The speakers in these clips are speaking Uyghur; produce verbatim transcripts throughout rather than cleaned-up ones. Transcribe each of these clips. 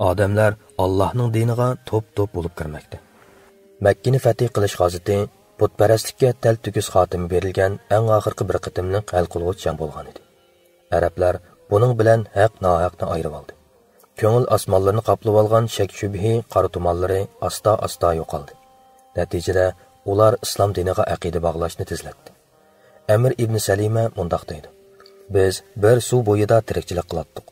ئادەملەر ئاللاھنىڭ دىنىغا توپ-توپ بولۇپ كىرمەكتە. مەككىنى فەتھى قىلىش غازىتى بۇتپەرەسلىككە تەلتۆكۈس خاتىمە بېرىلگەن ئەڭ ئاخىرقى بىر قېتىملىق ھەل قىلغۇچ جەڭ بولغان ئىدى. ئەرەبلەر بۇنىڭ بىلەن ھەق-ناھەقنى ئايرىۋالدى. كۆڭۈل ئاسمانلىرىنى قاپلىۋالغان شەك-شۈبھە قارا تۇمانلىرى ئاستا-ئاستا يوقالدى. نەتىجىدە ئۇلار ئىسلام دىنىغا ئەقىدە باغلاشنى تېزلەتتى. ئەمىر ئىبن سەلىمە مۇنداق دەيدۇ: «بىز بىر سۇ بويىدا تىرىكچىلىك قىلاتتۇق.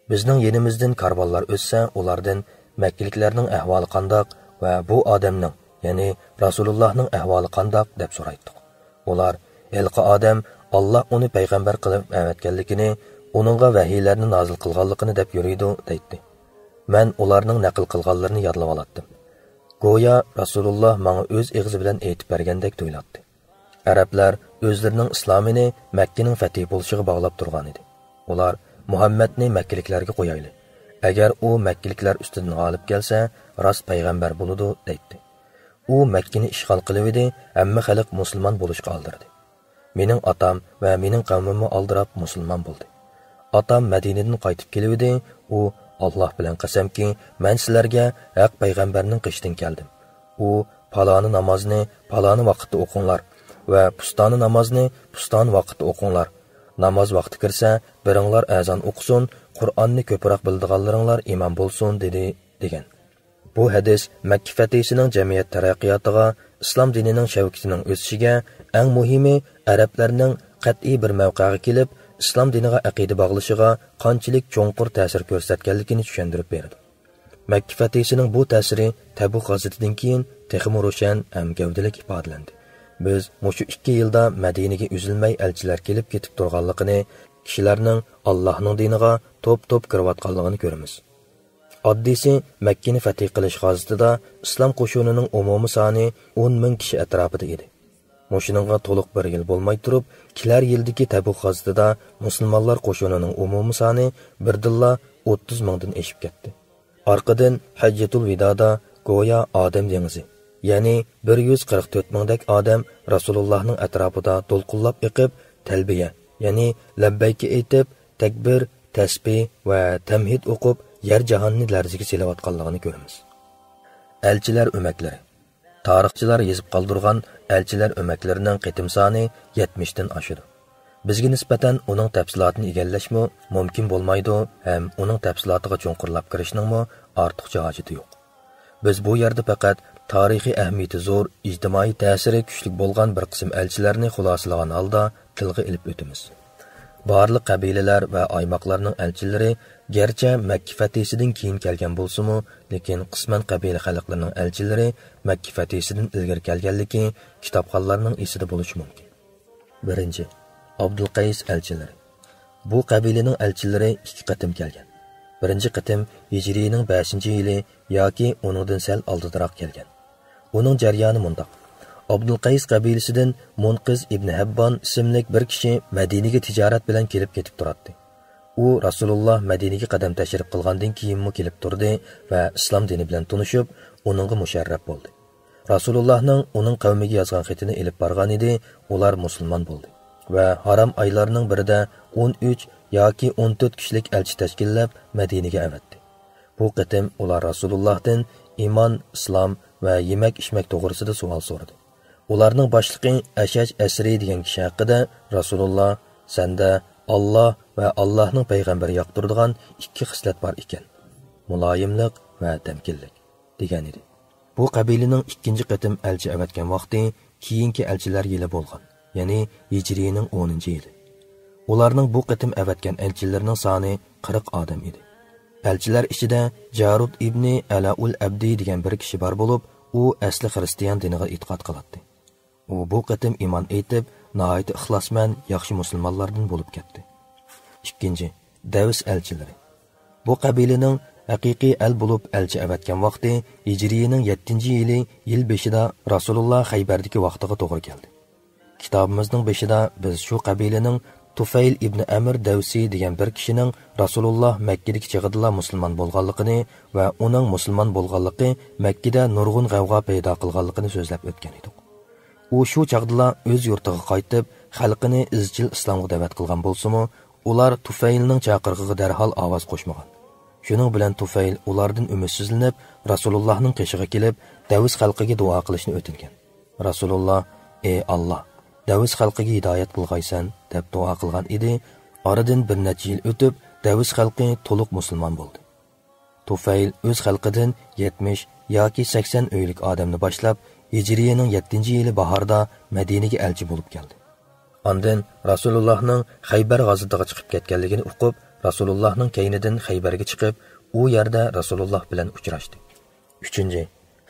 بىزنىڭ يېنىمىزدىن كارۋانلار ئۆتسە، ئۇلاردىن مەككىلىكلەرنىڭ ئەھۋالى قانداق ۋە بۇ ئادەمنىڭ، يەنى رەسۇلۇللاھنىڭ ئەھۋالى قانداق دەپ سورايتتۇق. ئۇلار، ھېلىقى ئادەم ئاللاھ ئۇنى پەيغەمبەر قىلىپ ئەۋەتكەنلىكىنى، ئۇنىڭغا ۋەھىيلەرنى نازىل قىلغانلىقىنى دەپ يۈرىدۇ» دەيتتى. مەن ئۇلارنىڭ نەقىل قىلغانلىرىنى يادلىۋالاتتىم. گويا رەسۇلۇللاھ ماڭا ئۆز ئېغىزى بىلەن ئېيتىپ بەرگەندەك تۇيۇلاتتى. ئەرەبلەر ئۆزلىرىنىڭ ئىسلامىنى مەككىنىڭ فەتھى بولۇشىغا باغلاپ تۇرغانىدى. ئۇلار، «مۇھەممەدنى مەككىلىكلەرگە قويايلى. ئەگەر ئۇ مەككىلىكلەر ئۈستىدىن غالىب كەلسە، راست پەيغەمبەر بولىدۇ» دەيتتى. ئۇ مەككىنى ئىشغال قىلىۋىدى، ھەممە خەلق مۇسۇلمان بولۇشقا ئالدىرىدى. مېنىڭ ئاتام ۋە مېنىڭ قەۋمىممۇ ئالدىراپ مۇسۇلمان بولدى. ئاتام مەدىنىدىن قايتىپ كېلىۋىدى، ئۇ، «ئاللاھ بىلەن قەسەمكى، مەن سىلەرگە ھەق پەيغەمبەرنىڭ قېشىدىن كەلدىم. ئۇ پالانى نامازنى پالانى ۋاقىتتا ئوقۇڭلار ۋە پۇستانى نامازنى پۇستانى ۋاقىتتا ئوقۇڭلار. ناماز ۋاقتى كىرسە، بىرىڭلار ئەزان ئوقۇسۇن، قۇرئاننى كۆپرەك بىلىدىغانلىرىڭلار ئىمام بولسۇن» دېدى، دېگەن. بۇ ھەدىس مەككە فەتھىسىنىڭ جەمئىيەت تەرەققىياتىغا، ئىسلام دىنىنىڭ شەۋكىتىنىڭ ئۆسۈشىگە، ئەڭ مۇھىمى، ئەرەبلەرنىڭ قەتئىي بىر مەۋقەگە كېلىپ، ئىسلام دىنىغا ئەقىدە باغلىشىغا قانچىلىك چوڭقۇر تەسىر كۆرسەتكەنلىكىنى چۈشەندۈرۈپ بېرىدۇ. مەككە فەتھىسىنىڭ بۇ تەسىرى تەبۇك غازىتىدىن كېيىن تېخىمۇ روشەن ھەم گەۋدىلىك ئىپادىلەندى. بىز مۇشۇ ئىككى يىلدا مەدىنىگە ئۈزۈلمەي ئەلچىلەر كېلىپ كېتىپ تۇرغانلىقىنى، كىشىلەرنىڭ ئاللاھنىڭ دىنىغا توپ-توپ كىرىۋاتقانلىقىنى كۆرىمىز. ئاددىيسى، مەككىنى فەتھى قىلىش غازىتىدا ئىسلام قوشۇنىنىڭ ئومۇمىي سانى ئون مىڭ كىشى ئەتراپىدا ئىدى. مۇشۇنىڭغا تولۇق بىر يىل بولماي تۇرۇپ، كېلەر يىلدىكى تەبۇك غازىتىدا مۇسۇلمانلار قوشۇنىنىڭ ئومۇمىي سانى بىردىنلا ئوتتۇز مىڭدىن ئېشىپ كەتتى. ئارقىدىن ھەججەتۇل ۋىدادا گويا ئادەم دېڭىزى، يەنى بىر يۈز قىرىق تۆت مىڭدەك ئادەم رەسۇلۇللاھنىڭ ئەتراپىدا دولقۇنلاپ ئېقىپ، تەلبىيە، يەنى لەببەيكە ئېيتىپ، تەكبىر، تەسبىھ ۋە تەمھىد ئوقۇپ، يەر جاھاننى لەرزىگە سېلىۋاتقانلىقىنى كۆرىمىز. ئەلچىلەر ئۆمەكلىرى. تارىخچىلار يېزىپ قالدۇرغان ئەلچىلەر ئۆمەكلىرىنىڭ قېتىم سانى يەتمىشتىن ئاشىدۇ. بىزگە نىسبەتەن ئۇنىڭ تەپسىلاتىنى ئىگىلەشمۇ مۇمكىن بولمايدۇ ھەم ئۇنىڭ تەپسىلاتىغا چوڭقۇرلاپ كىرىشنىڭمۇ ئارتۇقچە ھاجىتى يوق. بىز بۇ يەردە پەقەت تارىخىي ئەھمىيىتى زور، ئىجتىمائىي تەسىرى كۈچلۈك بولغان بىر قىسىم ئەلچىلەرنى خۇلاسىلىغان ھالدا تىلغا ئېلىپ ئۆتىمىز. بارلىق قەبىلىلەر ۋە ئايماقلارنىڭ ئەلچىلىرى گەرچە مەككە فەتھىسىدىن كېيىن كەلگەن بولسىمۇ، لېكىن قىسمەن قەبىلە خەلقلىرىنىڭ ئەلچىلىرى مەككە فەتھىسىدىن ئىلگىرى كەلگەنلىكى كىتابخانلارنىڭ ئېسىدە بولۇشى مۇمكىن. بىرىنچى، ئابدۇلقەيس ئەلچىلىرى. بۇ قەبىلىنىڭ ئەلچىلىرى ئىككى قېتىم كەلگەن. بىرىنچى قېتىم ھىجرىينىڭ بەشىنچى يىلى ياكى ئۇنىڭدىن سەل ئالدىدىراق كەلگەن. ئۇنىڭ جەريانى مۇنداق. ئابدۇلقەيس قەبىلىسىدىن مۇنقىز ئىبنى ھەببان ئىسىملىك بىر كىشى مەدىنىگە تىجارەت بىلەن كېلىپ كېتىپ تۇراتتى. ئۇ رەسۇلۇللا مەدىنىگە قەدەم تەشرىپ قىلغاندىن كېيىنمۇ كېلىپ تۇردى ۋە ئىسلام دىنى بىلەن تونۇشۇپ، ئۇنىڭغا مۇشەررەپ بولدى. رەسۇلۇللاھنىڭ ئۇنىڭ قەۋمىگە يازغان خېتىنى ئېلىپ بارغانىدى، ئۇلار مۇسۇلمان بولدى ۋە ھارام ئايلارنىڭ بىرىدە ئون ئۈچ ياكى ئون تۆت كىشىلىك ئەلچى تەشكىللەپ مەدىنىگە ئەۋەتتى. بۇ قېتىم ئۇلار رەسۇلۇللاھتىن ئىمان، ئىسلام ۋە يېمەك-ئىچمەك توغرىسىدا سوئال سورىدى. ئۇلارنىڭ باشلىقى ئەشەج ئەسرى دېگەن كىشى ھەققىدە رەسۇلۇللا، «سەندە ئاللا ۋە ئاللاھنىڭ پەيغەمبىرى ياقتۇرىدىغان ئىككى خىسلەت بار ئىكەن، مۇلايىملىق ۋە تەمكىنلىك» دېگەن ئىدى. بۇ قەبىلىنىڭ ئىككىنچى قېتىم ئەلچى ئەۋەتكەن ۋاقتى كېيىنكى ئەلچىلەر يىلى بولغان، يەنى ھىجرىينىڭ ئونىنچى يىلى. ئۇلارنىڭ بۇ قېتىم ئەۋەتكەن ئەلچىلىرىنىڭ سانى قىرىق ئادەم ئىدى. ئەلچىلەر ئىچىدە جارۇد ئىبنى ئەلەئۇل ئەبدى دېگەن بىر كىشى بار بولۇپ، ئۇ ئەسلى خىرىستىيان دىنىغا ئېتىقاد قىلاتتى. ئۇ بۇ قېتىم ئىمان ئېيتىپ، ناھايىتى ئىخلاسمەن، ياخشى مۇسۇلمانلاردىن بولۇپ كەتتى. ئىككىنچى، دەۋس ئەلچىلىرى. بۇ قەبىلىنىڭ ھەقىقىي ئەل بولۇپ ئەلچى ئەۋەتكەن ۋاقتى ھىجرىينىڭ يەتتىنچى يىلى، يىل بېشىدا رەسۇلۇللا خەيبەردىكى ۋاقتىغا توغرا كەلدى. كىتابىمىزنىڭ بېشىدا بىز شۇ قەبىلىنىڭ تۇفەيل ئىبنى ئەمر دەۋسى دېگەن بىر كىشىنىڭ رەسۇلۇللا مەككىدىكى چېغىدىلا مۇسۇلمان بولغانلىقىنى ۋە ئۇنىڭ مۇسۇلمان بولغانلىقى مەككىدە نۇرغۇن غەۋغا پەيدا قىلغانلىقىنى سۆزلەپ ئۆتكەن ئىدۇق. ئۇ شۇ چاغدىلا ئۆز يۇرتىغا قايتىپ، خەلقىنى ئىزچىل ئىسلامغا دەۋەت قىلغان بولسىمۇ، ئۇلار تۇفەيلنىڭ چاقىرىقىغا دەرھال ئاۋاز قوشمىغان. شۇنىڭ بىلەن تۇفەيل ئۇلاردىن ئۈمىدسىزلىنىپ، رەسۇلۇللاھنىڭ قېشىغا كېلىپ، دەۋس خەلقىگە دۇئا قىلىشنى ئۆتۈنگەن. رەسۇلۇللا، ئى ئاللا، دەۋس خەلقىگە ھىدايەت قىلغايسەن، دەپ دۇئا قىلغان ئىدى. ئارىدىن بىر نەچچە يىل ئۆتۈپ، دەۋس خەلقى تولۇق مۇسۇلمان بولدى. تۇفەيل ئۆز خەلقىدىن يەتمىش ياكى سەكسەن ئۆيلۈك ئادەمنى باشلاپ، ھىجرىيەنىڭ يەتتىنچى يىلى باھاردا مەدىنىگە ئەلچى بولۇپ كەلدى. ئاندىن رەسۇلۇللاھنىڭ خەيبەر غازىتىغا چىقىپ كەتكەنلىكىنى ئۇقۇپ، رەسۇلۇللاھنىڭ كەينىدىن خەيبەرگە چىقىپ، ئۇ يەردە رەسۇلۇللاھ بىلەن ئۇچراشتى. ئۈچىنچى،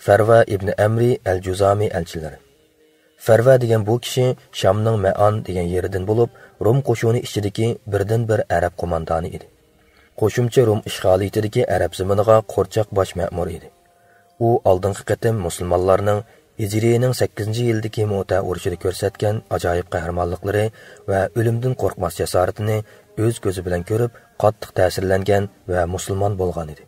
فەرۋە ئىبنى ئەمرى ئەل جۇزامى ئەلچىلىرى. فەرۋە دېگەن بۇ كىشى شامنىڭ مەئان دېگەن يېرىدىن بولۇپ، روم قوشۇنى ئىچىدىكى بىردىنبىر ئەرەب قوماندانى ئىدى. قوشۇمچە روم ئىشغالىيىتىدىكى ئەرەب زېمىنىغا قورچاق باش مەمۇر ئىدى. ئۇ ئالدىنقى قېتىم مۇسۇلمانلارنىڭ ھىجرىيەنىڭ سەككىزىنچى يىلىدىكى مۇتە ئۇرۇشىدا كۆرسەتكەن ئاجايىپ قەھرىمانلىقلىرى ۋە ئۆلۈمدىن قورقماس جاسارىتىنى ئۆز كۆزى بىلەن كۆرۈپ، قاتتىق تەسىرلەنگەن ۋە مۇسۇلمان بولغان ئىدى.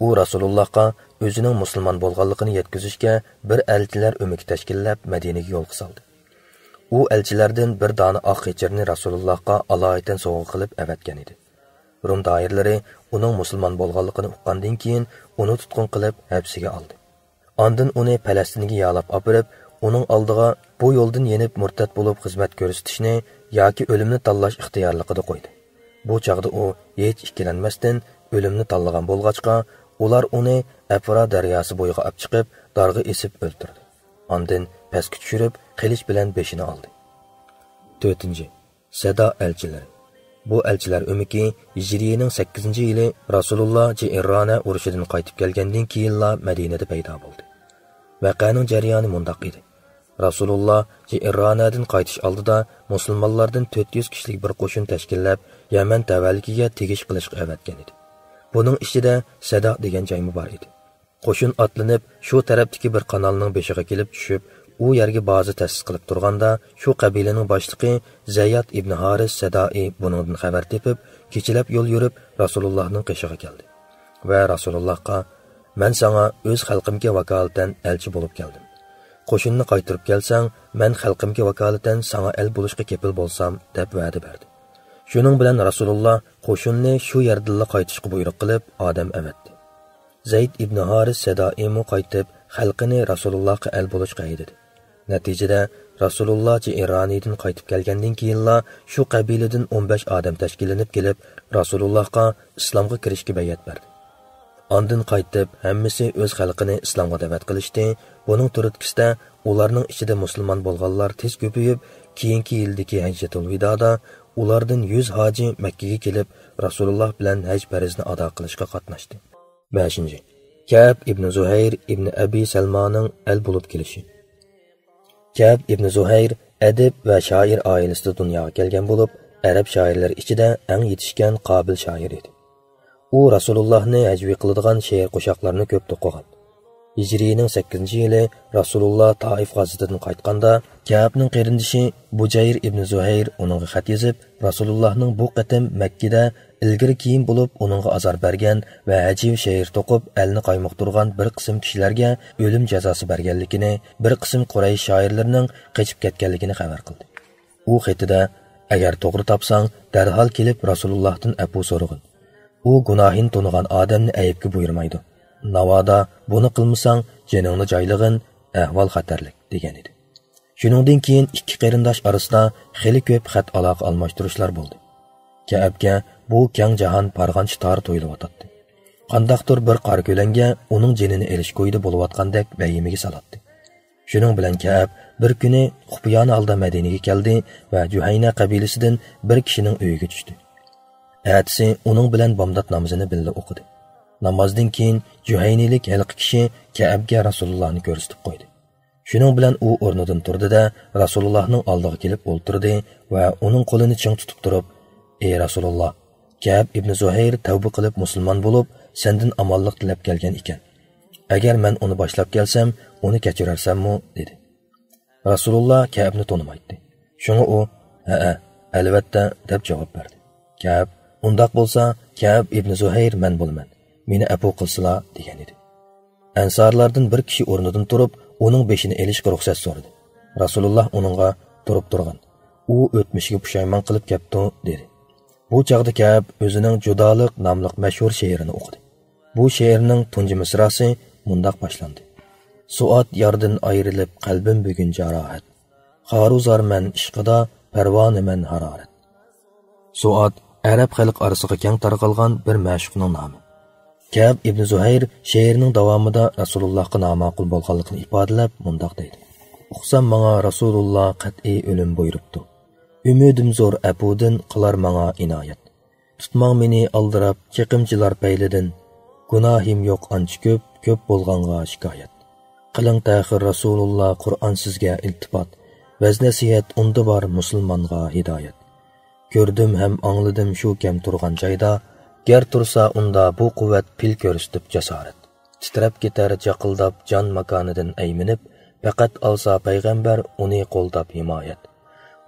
ئۇ رەسۇلۇللاھقا ئۆزىنىڭ مۇسۇلمان بولغانلىقىنى يەتكۈزۈشكە بىر ئەلچىلەر ئۆمىكى تەشكىللەپ، مەدىنىگە يولغا سالدى. ئۇ ئەلچىلەردىن بىر دانە ئاق غېچىرنى رەسۇلۇللاھقا ئالايىتەن سوۋغا قىلىپ ئەۋەتكەن ئىدى. روم دائىرىلىرى ئۇنىڭ مۇسۇلمان بولغانلىقىنى ئۇققاندىن كېيىن، ئۇنى تۇتقۇن قىلىپ ھەپسىگە ئالدى. ئاندىن ئۇنى پەلەستىنگە يالاپ ئاپىرىپ، ئۇنىڭ ئالدىغا بۇ يولدىن يېنىپ مۇرتەت بولۇپ خىزمەت كۆرسىتىشنى ياكى ئۆلۈمنى تاللاش ئىختىيارلىقىدا قويدى. بۇ چاغدا ئۇ ھېچ ئىككىلەنمەستىن ئۆلۈمنى تاللىغان بولغاچقا، ئۇلار ئۇنى ئەفرا دەرياسى بويىغا ئاپ چىقىپ، دارغا ئېسىپ ئۆلتۈردى. ئاندىن پەسكە چۈشۈرۈپ، قىلىچ بىلەن بېشىنى ئالدى. تۆتىنچى، سەدا ئەلچىلىرى. بۇ ئەلچىلەر ئۆمىكى ھىجرىيىنىڭ سەككىزىنچى يىلى رەسۇلۇللا جىئىررانە ئۇرۇشىدىن قايتىپ كەلگەندىن كېيىنلا مەدىنىدە پەيدا بولدى. ۋەقەنىڭ جەريانى مۇنداق ئىدى. رەسۇلۇللا جىئىررانەدىن قايتىش ئالدىدا مۇسۇلمانلاردىن تۆت يۈز كىشىلىك بىر قوشۇن تەشكىللەپ، يەمەن تەۋەلىكىگە تېگىش قىلىشقا ئەۋەتكەن ئىدى. بۇنىڭ ئىچىدە سەدا دېگەن جايمۇ بار ئىدى. قوشۇن ئاتلىنىپ، شۇ تەرەپتىكى بىر قانالنىڭ بېشىغا كېلىپ چۈشۈپ، ئۇ يەرگە بازا تەسىس قىلىپ تۇرغاندا، شۇ قەبىلىنىڭ باشلىقى زەيياد ئىبنى ھارىس سەدائى بۇنىڭدىن خەۋەر تېپىپ، كېچىلەپ يول يۈرۈپ، رەسۇلۇللاھنىڭ قېشىغا كەلدى ۋە رەسۇلۇللاھقا، مەن ساڭا ئۆز خەلقىمگە ۋاكالىتەن ئەلچى بولۇپ كەلدىم. قوشۇننى قايتۇرۇپ كەلسەڭ، مەن خەلقىمگە ۋاكالىتەن ساڭا ئەل بولۇشقا كېپىل بولسام، دەپ ۋەدە بەردى. شۇنىڭ بىلەن رەسۇلۇللا قوشۇننى شۇ يەردىنلا قايتىشقا بۇيرۇق قىلىپ، ئادەم ئەۋەتتى. زەيد ئىبنى ھارىس سەدائىمۇ قايتىپ، خەلقىنى رەسۇلۇللاھقا ئەل بولۇشقا ھەيدىدى. نەتىجىدە، رەسۇلۇللا جىئىرانىدىن قايتىپ كەلگەندىن كېيىنلا شۇ قەبىلىدىن ئون بەش ئادەم تەشكىللىنىپ كېلىپ، رەسۇلۇللاھقا ئىسلامغا كىرىشكە بەيئەت بەردى. ئاندىن قايتىپ، ھەممىسى ئۆز خەلقىنى ئىسلامغا دەۋەت قىلىشتى. بۇنىڭ تۈرتكىسىدە، ئۇلارنىڭ ئىچىدە مۇسۇلمان بولغانلار تېز كۆپىيىپ، كېيىنكى يىلدىكى ھەججەتۇل ۋىدادا ئۇلاردىن يۈز ھاجى مەككىگە كېلىپ، رەسۇلۇللا بىلەن ھەج پەرزىنى ئادا قىلىشقا قاتناشتى. بەشىنچى، كەئب ئىبنى زۇھەير ئىبنى ئەبى سەلمانىڭ ئەل بولۇپ كېلىشى. كەئب ئىبنى زۇھەير ئەدىب ۋە شائىر ئائىلىسىدە دۇنياغا كەلگەن بولۇپ، ئەرەب شائىرلىرى ئىچىدە ئەڭ يېتىشكەن قابىل شائىر ئىدى. ئۇ رەسۇلۇللاھنى ھەجۋىي قىلىدىغان شېئىر قوشاقلارنى كۆپ توقۇغان. ھىجرىينىڭ سەككىزىنچى يىلى رەسۇلۇللا تائىف غازىتىدىن قايتقاندا، كەئبنىڭ قېرىندىشى بۇجەير ئىبنى زۇھەير ئۇنىڭغا خەت يېزىپ، رەسۇلۇللاھنىڭ بۇ قېتىم مەككىدە ئىلگىرى كېيىن بولۇپ ئۇنىڭغا ئازار بەرگەن ۋە ھەجۋىي شېئىر توقۇپ ئەلنى قايمۇقتۇرغان بىر قىسىم كىشىلەرگە ئۆلۈم جازاسى بەرگەنلىكىنى، بىر قىسىم قۇرەيش شائىرلىرىنىڭ قېچىپ كەتكەنلىكىنى خەۋەر قىلدى. ئۇ خېتىدە، ئەگەر توغرا تاپساڭ، دەرھال كېلىپ رەسۇلۇللاھتىن ئەپۇ سورىغىن. ئۇ گۇناھىنى تونۇغان ئادەمنى ئەيىبكە بۇيرۇمايدۇ. ناۋادا بۇنى قىلمىساڭ، جېنىڭنى جايلىغىن، ئەھۋال خەتەرلىك، دېگەن ئىدى. شۇنىڭدىن كېيىن ئىككى قېرىنداش ئارىسىدا خېلى كۆپ خەت ئالاقە ئالماشتۇرۇشلار بولدى. كەئەبكە بۇ كەڭ جاھان پارغانچى تار تۇيۇلۇۋاتاتتى. قانداقتۇر بىر قارا كۆلەڭگە ئۇنىڭ جېنىنى ئېلىش كويىدا بولۇۋاتقاندەك ۋەھىمىگە سالاتتى. شۇنىڭ بىلەن كەئەب بىر كۈنى خۇپىيانە ھالدا مەدىنىگە كەلدى ۋە جۇھەينە قەبىلىسىدىن بىر كىشىنىڭ ئۆيىگە چۈشتى. ئەتىسى ئۇنىڭ بىلەن بامدات نامىزىنى بىللە ئوقۇدى. نامازدىن كېيىن جۇھەينىلىك ھېلىقى كىشى كەئەبگە رەسۇلۇللاھنى كۆرسىتىپ قويدى. شۇنىڭ بىلەن ئۇ ئورنىدىن تۇردى-دە، رەسۇلۇللاھنىڭ ئالدىغا كېلىپ ئولتۇردى ۋە ئۇنىڭ قولىنى چىڭ تۇتۇپ تۇرۇپ، ئى رەسۇلۇللاھ، كەئب ئىبنى زۇھەير تەۋبە قىلىپ مۇسۇلمان بولۇپ، سەندىن ئامانلىق تىلەپ كەلگەن ئىكەن. ئەگەر مەن ئۇنى باشلاپ كەلسەم، ئۇنى كەچۈرەرسەنمۇ؟ دېدى. رەسۇلۇللا كەئبنى تونۇمايتتى. شۇڭا ئۇ، ھەئە، ئەلۋەتتە، دەپ جاۋاب بەردى. كەئب، ئۇنداق بولسا، كەئب ئىبنى زۇھەير مەن بولىمەن. مېنى ئەپۇ قىلسىلا، دېگەن ئىدى. ئەنسارلاردىن بىر كىشى ئورنىدىن تۇرۇپ، ئۇنىڭ بېشىنى ئېلىشقا رۇخسەت سورىدى. رەسۇلۇللا ئۇنىڭغا، تۇرۇپ تۇرغىن. ئۇ ئۆتمۈشىگە پۇشايمان قىلىپ كەپتۇ، دېدى. بۇ چاغدا كەئب ئۆزىنىڭ جۇدالىق ناملىق مەشھۇر شېئىرىنى ئوقۇدى. بۇ شېئىرنىڭ تۇنجى مىسراسى مۇنداق باشلاندى: سوئات ياردىن ئايرىلىپ، قەلبىم بۈگۈن جاراھەت. خارۇزارمەن ئىشقىدا، پەرۋانىمەن ھارارەت. سوئات ئەرەب خەلق ئارىسىغا كەڭ تارقالغان بىر مەشۇقنىڭ نامى. كەئب ئىبنى زۇھەير شېئىرنىڭ داۋامىدا رەسۇلۇللاھقا ناماقۇل بولغانلىقىنى ئىپادىلەپ مۇنداق دەيدۇ: ئۇقسام ماڭا رەسۇلۇللا قەتئىي ئۆلۈم بۇيرۇپتۇ. ئۈمىدىم زور ئەپۇدىن، قىلار ماڭا ئىنايەت. تۇتماڭ مېنى ئالدىراپ چېقىمچىلار پەيلىدىن، گۇناھىم يوق ئانچە كۆپ، كۆپ بولغانغا شىكايەت. قىلىڭ تەخىر رەسۇلۇللا، قۇرئان سىزگە ئىلتىپات، ۋەز-نەسىھەت ئۇندا بار مۇسۇلمانغا ھىدايەت. كۆردۈم ھەم ئاڭلىدىم شۇ كەم تۇرغان جايدا، گەر تۇرسا ئۇندا بۇ قۇۋۋەت، پىل كۆرسىتىپ جاسارەت. تىترەپ كېتەر جاقىلداپ جان ماكانىدىن ئەيمىنىپ، پەقەت ئالسا پەيغەمبەر ئۇنى قولداپ ھىمايەت.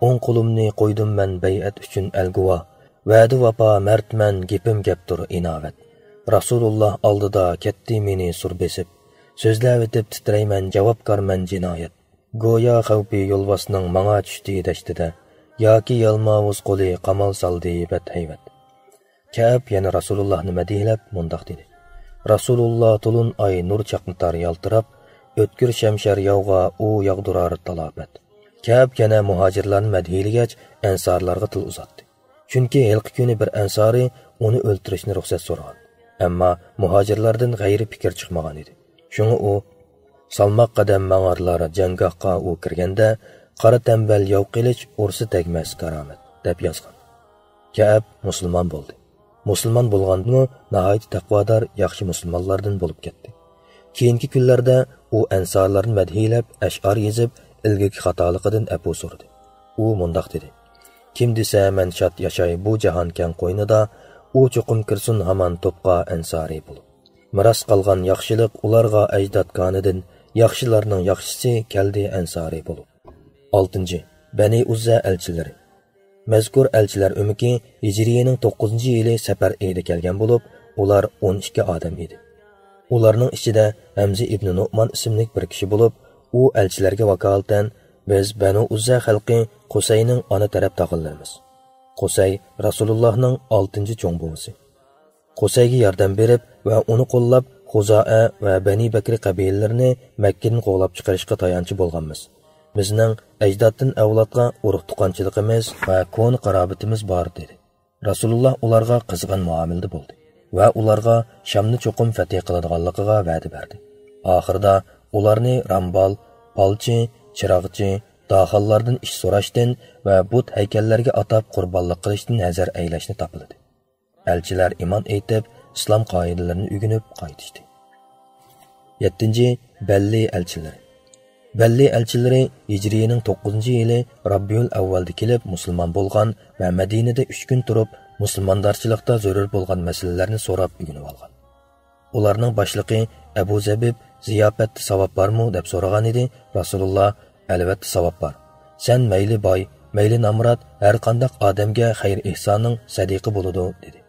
ئوڭ قولۇمنى قويدۇم مەن بەيئەت ئۈچۈن ئەلگۇۋاھ، ۋەدە ۋاپا مەردمەن گېپىم گەپتۇر ئىناۋەت. رەسۇلۇللا ئالدىدا كەتتى مېنى سۇر بېسىپ، سۆزلەۋېتىپ تىترەيمەن جاۋابكارمەن جىنايەت. گويا خەۋپى يولۋاسنىڭ ماڭا چۈشتى دەشتىدە، ياكى يالماۋۇز قولى قامال سالدى بەت ھەيۋەت. كەئب يەنە رەسۇلۇللاھنى مەدھىيلەپ مۇنداق دېدى: رەسۇلۇللا تولۇن ئاي نۇر چاقنىتار يالتىراپ، ئۆتكۈر شەمشەر ياۋغا ئۇ ياغدۇرار تالاپەت. كەئب يەنە مۇھاجىرلارنى مەدھىيلىگەچ ئەنسارلارغا تىل ئۇزاتتى. چۈنكى ھېلىقى كۈنى بىر ئەنسارىي ئۇنى ئۆلتۈرۈشنى رۇخسەت سورىغان. ئەمما مۇھاجىرلاردىن غەيرىي پىكىر چىقمىغان ئىدى. شۇڭا ئۇ، سالماق قەدەم ماڭارلار جەڭگاھقا ئۇ كىرگەندە، قارا تەمبەل ياۋ قىلىچ ئۇرسا تەگمەس كارامەت، دەپ يازغان. كەئب مۇسۇلمان بولدى. مۇسۇلمان بولغاندىمۇ ناھايىتى تەقۋادار، ياخشى مۇسۇلمانلاردىن بولۇپ كەتتى. كېيىنكى كۈنلەردە ئۇ ئەنسارلارنى مەدھىيلەپ، ئەشئار يېزىپ، ئىلگىرىكى خاتالىقىدىن ئەپۇ سورىدى. ئۇ مۇنداق دېدى: كىم دېسە مەن شاد ياشاي بۇ جاھان كەڭ قوينىدا، ئۇ چوقۇم كىرسۇن ھامان توپقا ئەنسارىي بولۇپ. مىراس قالغان ياخشىلىق ئۇلارغا ئەجداد كانىدىن، ياخشىلارنىڭ ياخشىسى كەلدى ئەنسارىي بولۇپ. ئالتىنچى، بەنى ئۇززە ئەلچىلىرى. مەزكۇر ئەلچىلەر ئۆمىكى ھىجرىيىنىڭ توققۇزىنچى يىلى سەپەر ئېيىدا كەلگەن بولۇپ، ئۇلار ئون ئىككى ئادەم ئىدى. ئۇلارنىڭ ئىچىدە ھەمزە ئىبنى نوئمان ئىسىملىك بىر كىشى بولۇپ، ئۇ ئەلچىلەرگە ۋاكالىتەن، بىز بەنۇ ئۇززە خەلقى قۇسەينىڭ ئانا تەرەپ تاغىلىرىمىز. قۇسەي رەسۇلۇللاھنىڭ ئالتىنچى چوڭ بوۋىسى. قۇسەيگە ياردەم بېرىپ ۋە ئۇنى قوللاپ، خۇزائە ۋە بەنى بەكرى قەبىلىلىرىنى مەككىدىن قوغلاپ چىقىرىشقا تايانچ بولغانمىز. بىزنىڭ ئەجدادتىن ئەۋلادقا ئۇرۇق-تۇغقانچىلىقىمىز ۋە كونا قارابىتىمىز بار، دېدى. رەسۇلۇللا ئۇلارغا قىزغىن مۇئامىلىدە بولدى ۋە ئۇلارغا شامنى چوقۇم فەتھى قىلىدىغانلىقىغا ۋەدە بەردى. ئاخىرىدا ئۇلارنى رامبال، پالچى، چىراغچى، داھاللاردىن ئىش سوراشتىن ۋە بۇت ھەيكەللەرگە ئاتاپ قۇربانلىق قىلىشتىن ھەزەر ئەيلەشنى تاپىلىدى. ئەلچىلەر ئىمان ئېيتىپ، ئىسلام قائىدىلىرىنى ئۆگىنىپ قايتىشتى. يەتتىنچى، بەللى ئەلچىلىرى. بەللى ئەلچىلىرى ھىجرىيىنىڭ توققۇزىنچى يىلى راببىئۇل ئەۋۋەلدە كېلىپ مۇسۇلمان بولغان ۋە مەدىنىدە ئۈچ كۈن تۇرۇپ، مۇسۇلماندارچىلىقتا زۆرۈر بولغان مەسىلىلەرنى سوراپ ئۆگىنىۋالغان. ئۇلارنىڭ باشلىقى ئەبۇ زەبىب، زىياپەتتە ساۋاب بارمۇ؟ دەپ سورىغانىدى. رەسۇلۇللا، ئەلۋەتتە ساۋاب بار. سەن مەيلى باي، مەيلى نامرات، ھەر قانداق ئادەمگە خەير ئېھسانىڭ سەدىقە بولىدۇ، دېدى.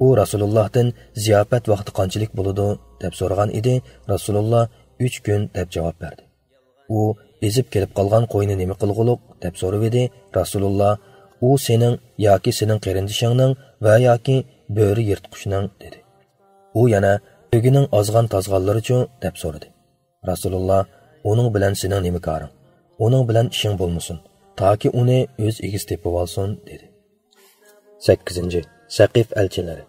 ئۇ رەسۇلۇللاھتىن، زىياپەت ۋاقتى قانچىلىك بولىدۇ؟ دەپ سورىغان ئىدى. رەسۇلۇللا، ئۈچ كۈن، دەپ جاۋاب بەردى. ئۇ ئېزىپ كېلىپ قالغان قوينى نېمە قىلغۇلۇق؟ دەپ سورىۋىدى. رەسۇلۇللا، ئۇ سېنىڭ ياكى سېنىڭ قېرىندىشىڭنىڭ ۋە ياكى بۆرە يىرتقۇچنىڭ، دېدى. ئۇ يەنە، ئۆگىنىڭ ئازغان-تازغانلىرىچۇ؟ دەپ سورىدى. رەسۇلۇللا، ئۇنىڭ بىلەن سېنىڭ نېمە كارىڭ؟ ئۇنىڭ بىلەن ئىشىڭ بولمىسۇن، تاكى ئۇنى ئۆز ئىگىسى تېپىۋالسۇن، دېدى. سەككىزىنچى، سەقىف ئەلچىلىرى.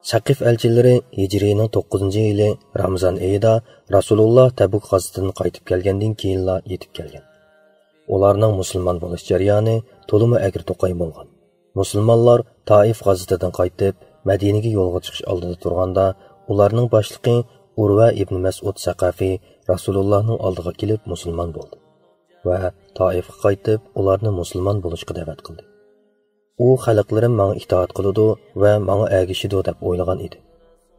سەقىف ئەلچىلىرى ھىجرىينىڭ توققۇزىنچى يىلى رامىزان ئېيىدا رەسۇلۇللا تەبۇك غازىتىدىن قايتىپ كەلگەندىن كېيىنلا يېتىپ كەلگەن. ئۇلارنىڭ مۇسۇلمان بولۇش جەريانى تولىمۇ ئەگرى-توقاي بولغان. مۇسۇلمانلار تائىف غازىتىدىن قايتىپ، مەدىنىگە يولغا چىقىش ئالدىدا تۇرغاندا، ئۇلارنىڭ باشلىقى ئۇرۋە ئىبنى مەسئۇد سەقەفى رەسۇلۇللانىڭ ئالدىغا كېلىپ مۇسۇلمان بولدى ۋە تائىفقا قايتىپ، ئۇلارنى مۇسۇلمان بولۇشقا دەۋەت قىلدى. ئۇ خەلقلىرىم ماڭا ئىتائەت قىلىدۇ ۋە ماڭا ئەگىشىدۇ دەپ ئويلىغان ئىدى.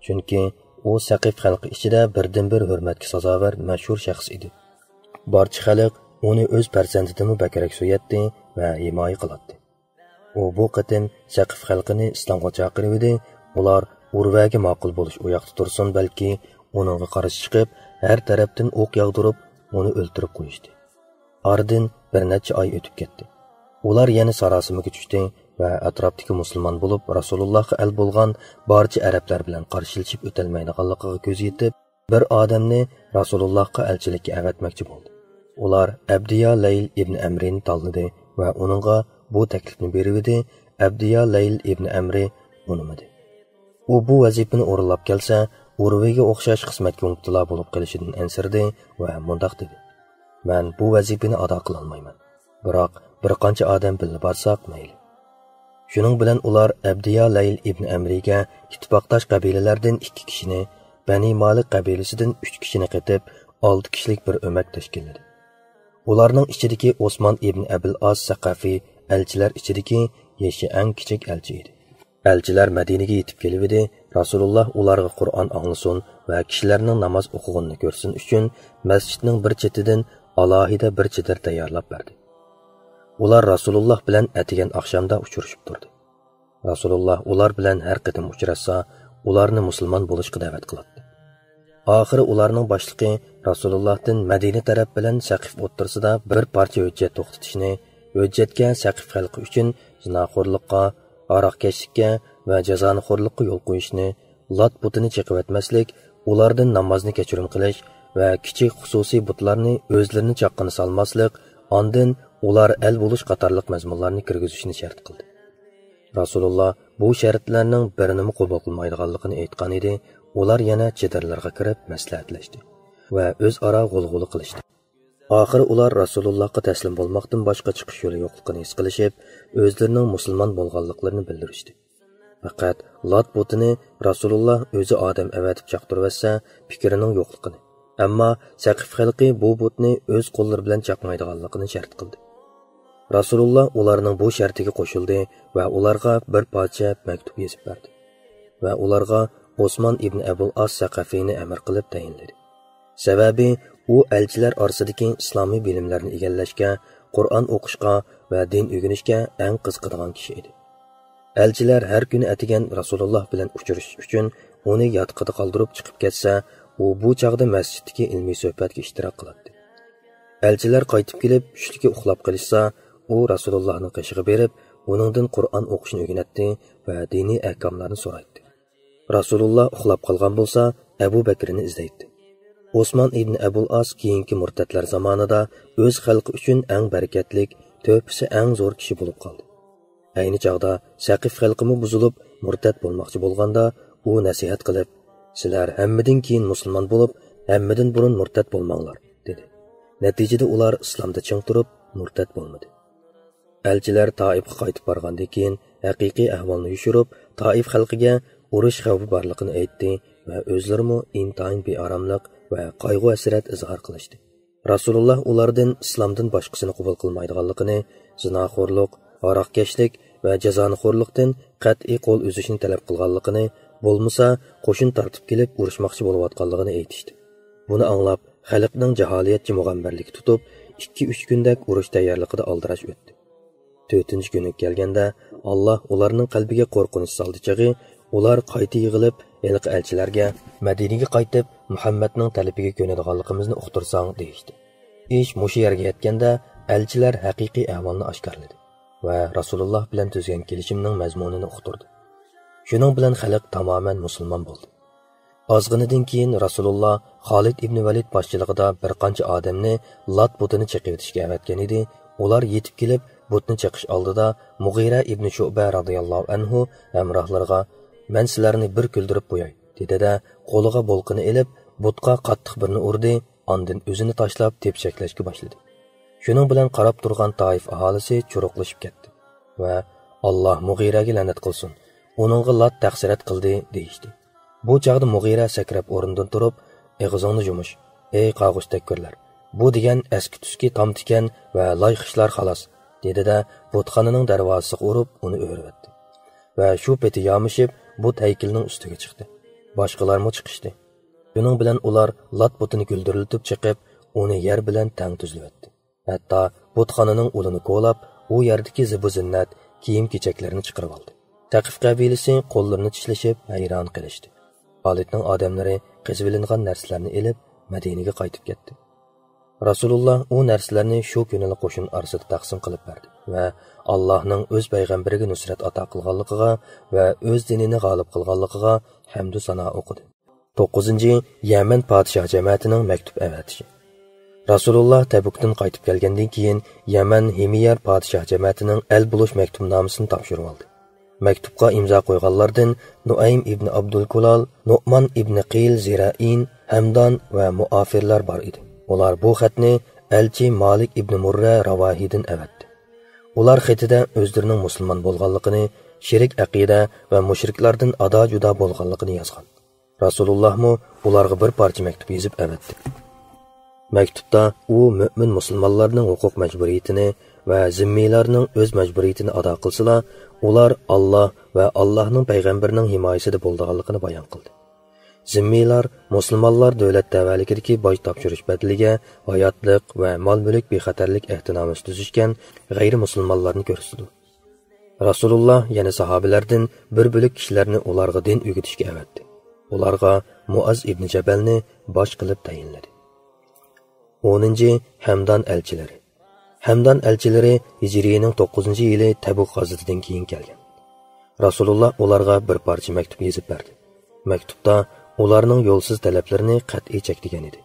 چۈنكى ئۇ سەقىف خەلقى ئىچىدە بىردىنبىر ھۆرمەتكە سازاۋەر مەشھۇر شەخس ئىدى. بارچە خەلق ئۇنى ئۆز پەرزەنتىدىنمۇ بەكرەك سۆيەتتى ۋە ھىمايە قىلاتتى. ئۇ بۇ قېتىم سەقىف خەلقىنى ئىسلامغا چاقىرىۋىدى، ئۇلار ئۇرۋەگە ماقۇل بولۇش ئۇياقتا تۇرسۇن، بەلكى ئۇنىڭغا قارشى چىقىپ، ھەر تەرەپتىن ئوق ياغدۇرۇپ، ئۇنى ئۆلتۈرۈپ قويۇشتى. ئارىدىن بىر نەچچە ئاي ئۆتۈپ كەتتى. ئۇلار يەنە ساراسىمىگە چۈشتى ۋە ئەتراپتىكى مۇسۇلمان بولۇپ، رەسۇلۇللاھقا ئەل بولغان بارچە ئەرەبلەر بىلەن قارشىلىشىپ ئۆتەلمەيدىغانلىقىغا كۆزى يېتىپ، بىر ئادەمنى رەسۇلۇللاھقا ئەلچىلىككە ئەۋەتمەكچى بولدى. ئۇلار ئەبدىيا لەيل ئىبن ئەمرىنى تاللىدى ۋە ئۇنىڭغا بۇ تەكلىپنى بېرىۋىدى، ئەبدىيا لەيل ئىبن ئەمرى ئۇنىمىدى. ئۇ بۇ ۋەزىپىنى ئورۇنلاپ كەلسە، ئۇرۋىگە ئوخشاش قىسمەتكە مۇپتىلا بولۇپ قېلىشىدىن ئەنسىرىدى ۋە مۇنداق دېدى: «مەن بۇ ۋەزىپىنى ئادا قىلالمايمەن. بىراق بىر قانچە ئادەم بىللە بارساق مەيلى.» شۇنىڭ بىلەن ئۇلار ئەبدىيا لەيل ئىبن ئەمرىگە ئىتتىپاقداش قەبىلىلەردىن ئىككى كىشىنى، بەنى مالىك قەبىلىسىدىن ئۈچ كىشىنى قېتىپ، ئالتە كىشىلىك بىر ئۆمەك تەشكىللىدى. ئۇلارنىڭ ئىچىدىكى ئوسمان ئىبن ئەبىل ئاس سەقەفى ئەلچىلەر ئىچىدىكى يېشى ئەڭ كىچىك ئەلچى ئىدى. ئەلچىلەر مەدىنىگە يېتىپ كېلىۋىدى، رەسۇلۇللا ئۇلارغا قۇرئان ئاڭلىسۇن ۋە كىشىلەرنىڭ ناماز ئوقۇغىنىنى كۆرسۇن ئۈچۈن مەسچىتنىڭ بىر چېتىدىن ئالاھىدە بىر چېدىر تەييارلاپ بەردى. ئۇلار رەسۇلۇللا بىلەن ئەتىگەن ئاخشامدا ئۇچرىشىپ تۇردى. رەسۇلۇللا ئۇلار بىلەن ھەر قېتىم ئۇچراشسا، ئۇلارنى مۇسۇلمان بولۇشقا دەۋەت قىلاتتى. ئاخىرى ئۇلارنىڭ باشلىقى رەسۇلۇللاھتىن مەدىنە تەرەپ بىلەن سەقىف ئوتتۇرىسىدا بىر پارچە ھۆججەت توختىتىشنى، ھۆججەتكە سەقىف خەلقى ئۈچۈن زىناخورلۇققا، ھاراقكەشلىككە ۋە جازانىخورلۇققا يول قويۇشنى، لات بۇتىنى چېقىۋەتمەسلىك، ئۇلاردىن نامازنى كەچۈرۈم قىلىش ۋە كىچىك خۇسۇسىي بۇتلارنى ئۆزلىرىنى چاققىنى سالماسلىق، ئاندىن ئۇلار ئەل بولۇش قاتارلىق مەزمۇنلارنى كىرگۈزۈشنى شەرت قىلدى. رەسۇلۇللا بۇ شەرتلەرنىڭ بىرىنىمۇ قوبۇل قىلمايدىغانلىقىنى ئېيتقان ئىدى، ئۇلار يەنە چېدىرلىرىغا كىرىپ مەسلىھەتلەشتى ۋە ئۆزئارا غۇلغۇلا قىلىشتى. ئاخىرى ئۇلار رەسۇلۇللاھقا تەسلىم بولماقتىن باشقا چىقىش يولى يوقلۇقىنى ھېس قىلىشىپ، ئۆزلىرىنىڭ مۇسۇلمان بولغانلىقلىرىنى بىلدۈرۈشتى. پەقەت لات بۇتىنى رەسۇلۇللا ئۆزى ئادەم ئەۋەتىپ چاقتۇرۇۋەتسە پىكرىنىڭ يوقلۇقىنى، ئەمما سەقىف خەلقى بۇ بۇتنى ئۆز قوللىرى بىلەن چاقمايدىغانلىقىنى شەرت قىلدى. رەسۇلۇللا ئۇلارنىڭ بۇ شەرتىگە قوشۇلدى ۋە ئۇلارغا بىر پارچە مەكتۇپ يېزىپ بەردى ۋە ئۇلارغا ئوسمان ئىبن ئەبۇل ئاس سەقەفىنى ئەمىر قىلىپ تەيىنلىدى. سەۋەبى، ئۇ ئەلچىلەر ئارىسىدىكى ئىسلامىي بىلىملەرنى ئىگىلەشكە، قۇرئان ئوقۇشقا ۋە دىن ئۆگىنىشكە ئەڭ قىزىقىدىغان كىشى ئىدى. ئەلچىلەر ھەر كۈنى ئەتىگەن رەسۇلۇللا بىلەن ئۇچرىشىش ئۈچۈن ئۇنى ياتىقىدا قالدۇرۇپ چىقىپ كەتسە، ئۇ بۇ چاغدا مەسچىتتىكى ئىلمىي سۆھبەتكە ئىشتىراك قىلاتتى. ئەلچىلەر قايتىپ كېلىپ، چۈشلۈكى ئۇخلاپ قېلىشسا، ئۇ رەسۇلۇللانىڭ قېشىغا بېرىپ، ئۇنىڭدىن قۇرئان ئوقۇشنى ئۆگىنەتتى ۋە دىنىي ئەھكاملارنى سورايتتى. رەسۇلۇللا ئۇخلاپ قالغان بولسا، ئەبۇ بەكرىنى ئىزدەيتتى. ئوسمان ئىبن ئەبۇل ئاس كېيىنكى مۇرتەتلەر زامانىدا ئۆز خەلقى ئۈچۈن ئەڭ بەرىكەتلىك، تۆھپىسى ئەڭ زور كىشى بولۇپ قالدى. ئەينى چاغدا سەقىف خەلقىمۇ بۇزۇلۇپ، مۇرتەت بولماقچى بولغاندا، ئۇ نەسىھەت قىلىپ، «سىلەر ھەممىدىن كېيىن مۇسۇلمان بولۇپ، ھەممىدىن بۇرۇن مۇرتەت بولماڭلار» دېدى. نەتىجىدە ئۇلار ئىسلامدا چىڭ تۇرۇپ، مۇرتەت بولمىدى. ئەلچىلەر تائىپقا قايتىپ بارغاندىن كېيىن، ھەقىقىي ئەھۋالنى يوشۇرۇپ، تائىپ خەلقىگە ئۇرۇش خەۋپى بارلىقىنى ئېيتتى ۋە ئۆزلىرىمۇ ئىنتايىن بىئاراملىق ۋە قايغۇ-ھەسرەت ئىزھار قىلىشتى. رەسۇلۇللا ئۇلاردىن ئىسلامدىن باشقىسىنى قوبۇل قىلمايدىغانلىقىنى، زىناخورلۇق، ھاراقكەشلىك ۋە جازانىخورلۇقتىن قەتئىي قول ئۈزۈشنى تەلەپ قىلغانلىقىنى، بولمىسا قوشۇن تارتىپ كېلىپ ئۇرۇشماقچى بولۇۋاتقانلىقىنى ئېيتىشتى. بۇنى ئاڭلاپ، خەلقنىڭ جاھالىيەتچى مۇغەمبەرلىكى تۇتۇپ، ئىككى-ئۈچ كۈندەك ئۇرۇش تەييارلىقىدا ئالدىراش ئۆتتى. تۆتىنچى كۈنى كەلگەندە، ئاللا ئۇلارنىڭ قەلبىگە قورقۇنچ سالدى چېغى، ئۇلار قايتا يىغىلىپ، ھېلىقى ئەلچىلەرگە، «مەدىنىگە قايتىپ، مۇھەممەدنىڭ تەلىپىگە كۆنىدىغانلىقىمىزنى ئۇقتۇرساڭ» دېيىشتى. ئىش مۇشۇ يەرگە يەتكەندە، ئەلچىلەر ھەقىقىي ئەھۋالنى ئاشكارىلىدى ۋە رەسۇلۇللا بىلەن تۈزگەن كېلىشىمنىڭ مەزمۇنىنى ئۇقتۇردى. شۇنىڭ بىلەن خەلق تامامەن مۇسۇلمان بولدى. ئازغىنىدىن كېيىن رەسۇلۇللا خالىد ئىبنى ۋەلىد باشچىلىقىدا بىر قانچە ئادەمنى لات بۇتىنى چېقىۋېتىشكە ئەۋەتكەن ئىدى. ئۇلار يېتىپ كېلىپ، بۇتنى چېقىش ئالدىدا مۇغىرە ئىبنى شۇئبە رازىياللاھۇ ئەنھۇ ھەمراھلىرىغا، «مەن سىلەرنى بىر كۈلدۈرۈپ قوياي» دېدى-دە، قولىغا بولقىنى ئېلىپ، بۇتقا قاتتىق بىرنى ئۇردى، ئاندىن ئۆزىنى تاشلاپ تېپىشەكلەشكە باشلىدى. شۇنىڭ بىلەن قاراپ تۇرغان تائىف ئاھالىسى چۇرۇقلىشىپ كەتتى ۋە، «ئاللا مۇغىرەگە لەنەت قىلسۇن، ئۇنىڭغا لات تەخسىرەت قىلدى» دېيىشتى. بۇ چاغدا مۇغىرە سەكرەپ ئورنىدىن تۇرۇپ، «ئېغىزىڭنى يۇمۇش، ئەي قاغۇچ تەككۈرلەر! بۇ دېگەن ئەسكى تۈسكى تام تىكەن ۋە لاي خىشلار خالاس» دېدى-دە، بۇتخانىنىڭ دەرۋازىسىغا ئۇرۇپ، ئۇنى ئۆرۈۋەتتى ۋە شۇ پېتى يامىشىپ، بۇت ھەيكىلىنىڭ ئۈستىگە چىقتى. باشقىلارمۇ چىقىشتى. شۇنىڭ بىلەن ئۇلار لات بۇتىنى گۈلدۈرلىتىپ چېقىپ، ئۇنى يەر بىلەن تەڭ تۈزلىۋەتتى. ھەتتا بۇتخانىنىڭ ئۇلىنى كولاپ، ئۇ يەردىكى زىبۇ زىننەت، كىيىم-كېچەكلەرنى چىقىرىۋالدى. سەقىف قەبىلىسى قوللىرىنى چىشلىشىپ ھەيران قېلىشتى. خالىدنىڭ ئادەملىرى قېزىۋېلىنغان نەرسىلەرنى ئېلىپ، مەدىنىگە قايتىپ كەتتى. رەسۇلۇللا ئۇ نەرسىلەرنى شۇ كۈنىلا قوشۇن ئارىسىدا تەقسىم قىلىپ بەردى. ۋە ئاللاھنىڭ ئۆز پەيغەمبىرىگە نۇسرەت ئاتا قىلغانلىقىغا ۋە ئۆز دىنىنى غالىب قىلغانلىقىغا ھەمدۇ سانا ئوقۇدى. توققۇزىنچى، يەمەن پادىشاھ جەمەتىنىڭ مەكتۇپ ئەۋەتىشى. رەسۇلۇللا تەبۇكتىن قايتىپ كەلگەندىن كېيىن، يەمەن ھىمىيەر پادىشاھ جەمەتىنىڭ ئەل بولۇش مەكتۇبنامىسىنى تاپشۇرۇۋالدى. مەكتۇپقا ئىمزا قويغانلاردىن نۇئەيم ئىبنى ئابدۇلكۇلال، نوئمان ئىبنى قىيل زىرەئىن، ھەمدان ۋە مۇئافىرلار بار ئىدى. ئۇلار بۇ خەتنى ئەلچى مالىك ئىبنى مۇررە راۋاھىدىن ئەۋەتتى. ئۇلار خېتىدە ئۆزلىرىنىڭ مۇسۇلمان بولغانلىقىنى، شېرىك ئەقىدە ۋە مۇشرىكلاردىن ئادا-جۇدا بولغانلىقىنى يازغان. رەسۇلۇللاھمۇ ئۇلارغا بىر پارچە مەكتۇپ يېزىپ ئەۋەتتى. مەكتۇپتا ئۇ مۆمىن مۇسۇلمانلارنىڭ ھوقۇق مەجبۇرىيىتىنى ۋە زىممىيلارنىڭ ئۆز مەجبۇرىيىتىنى ئادا قىلسىلا، ئۇلار ئاللا ۋە ئاللاھنىڭ پەيغەمبىرىنىڭ ھىمايىسىدە بولىدىغانلىقىنى بايان قىلدى. زىممىيلار مۇسۇلمانلار دۆلەت تەۋەلىكىدىكى باج تاپشۇرۇش بەدىلىگە ھاياتلىق ۋە مال-مۈلۈك بىخەتەرلىك ئەھدىنامىسى تۈزۈشكەن غەيرىي مۇسۇلمانلارنى كۆرسىتىدۇ. رەسۇلۇللا يەنە ساھابىلەردىن بىر بۆلەك كىشىلەرنى ئۇلارغا دىن ئۆگىتىشكە ئەۋەتتى. ئۇلارغا مۇئاز ئىبنى جەبەلنى باش قىلىپ تەيىنلىدى. ئونىنچى، ھەمدان ئەلچىلىرى. ھەمدان ئەلچىلىرى ھىجرىينىڭ توققۇزىنچى يىلى تەبۇك غازىتىدىن كېيىن كەلگەن. رەسۇلۇللا ئۇلارغا بىر پارچە مەكتۇپ يېزىپ بەردى. مەكتۇپتا ئۇلارنىڭ يولسىز تەلەپلىرىنى قەتئىي چەكلىگەن ئىدى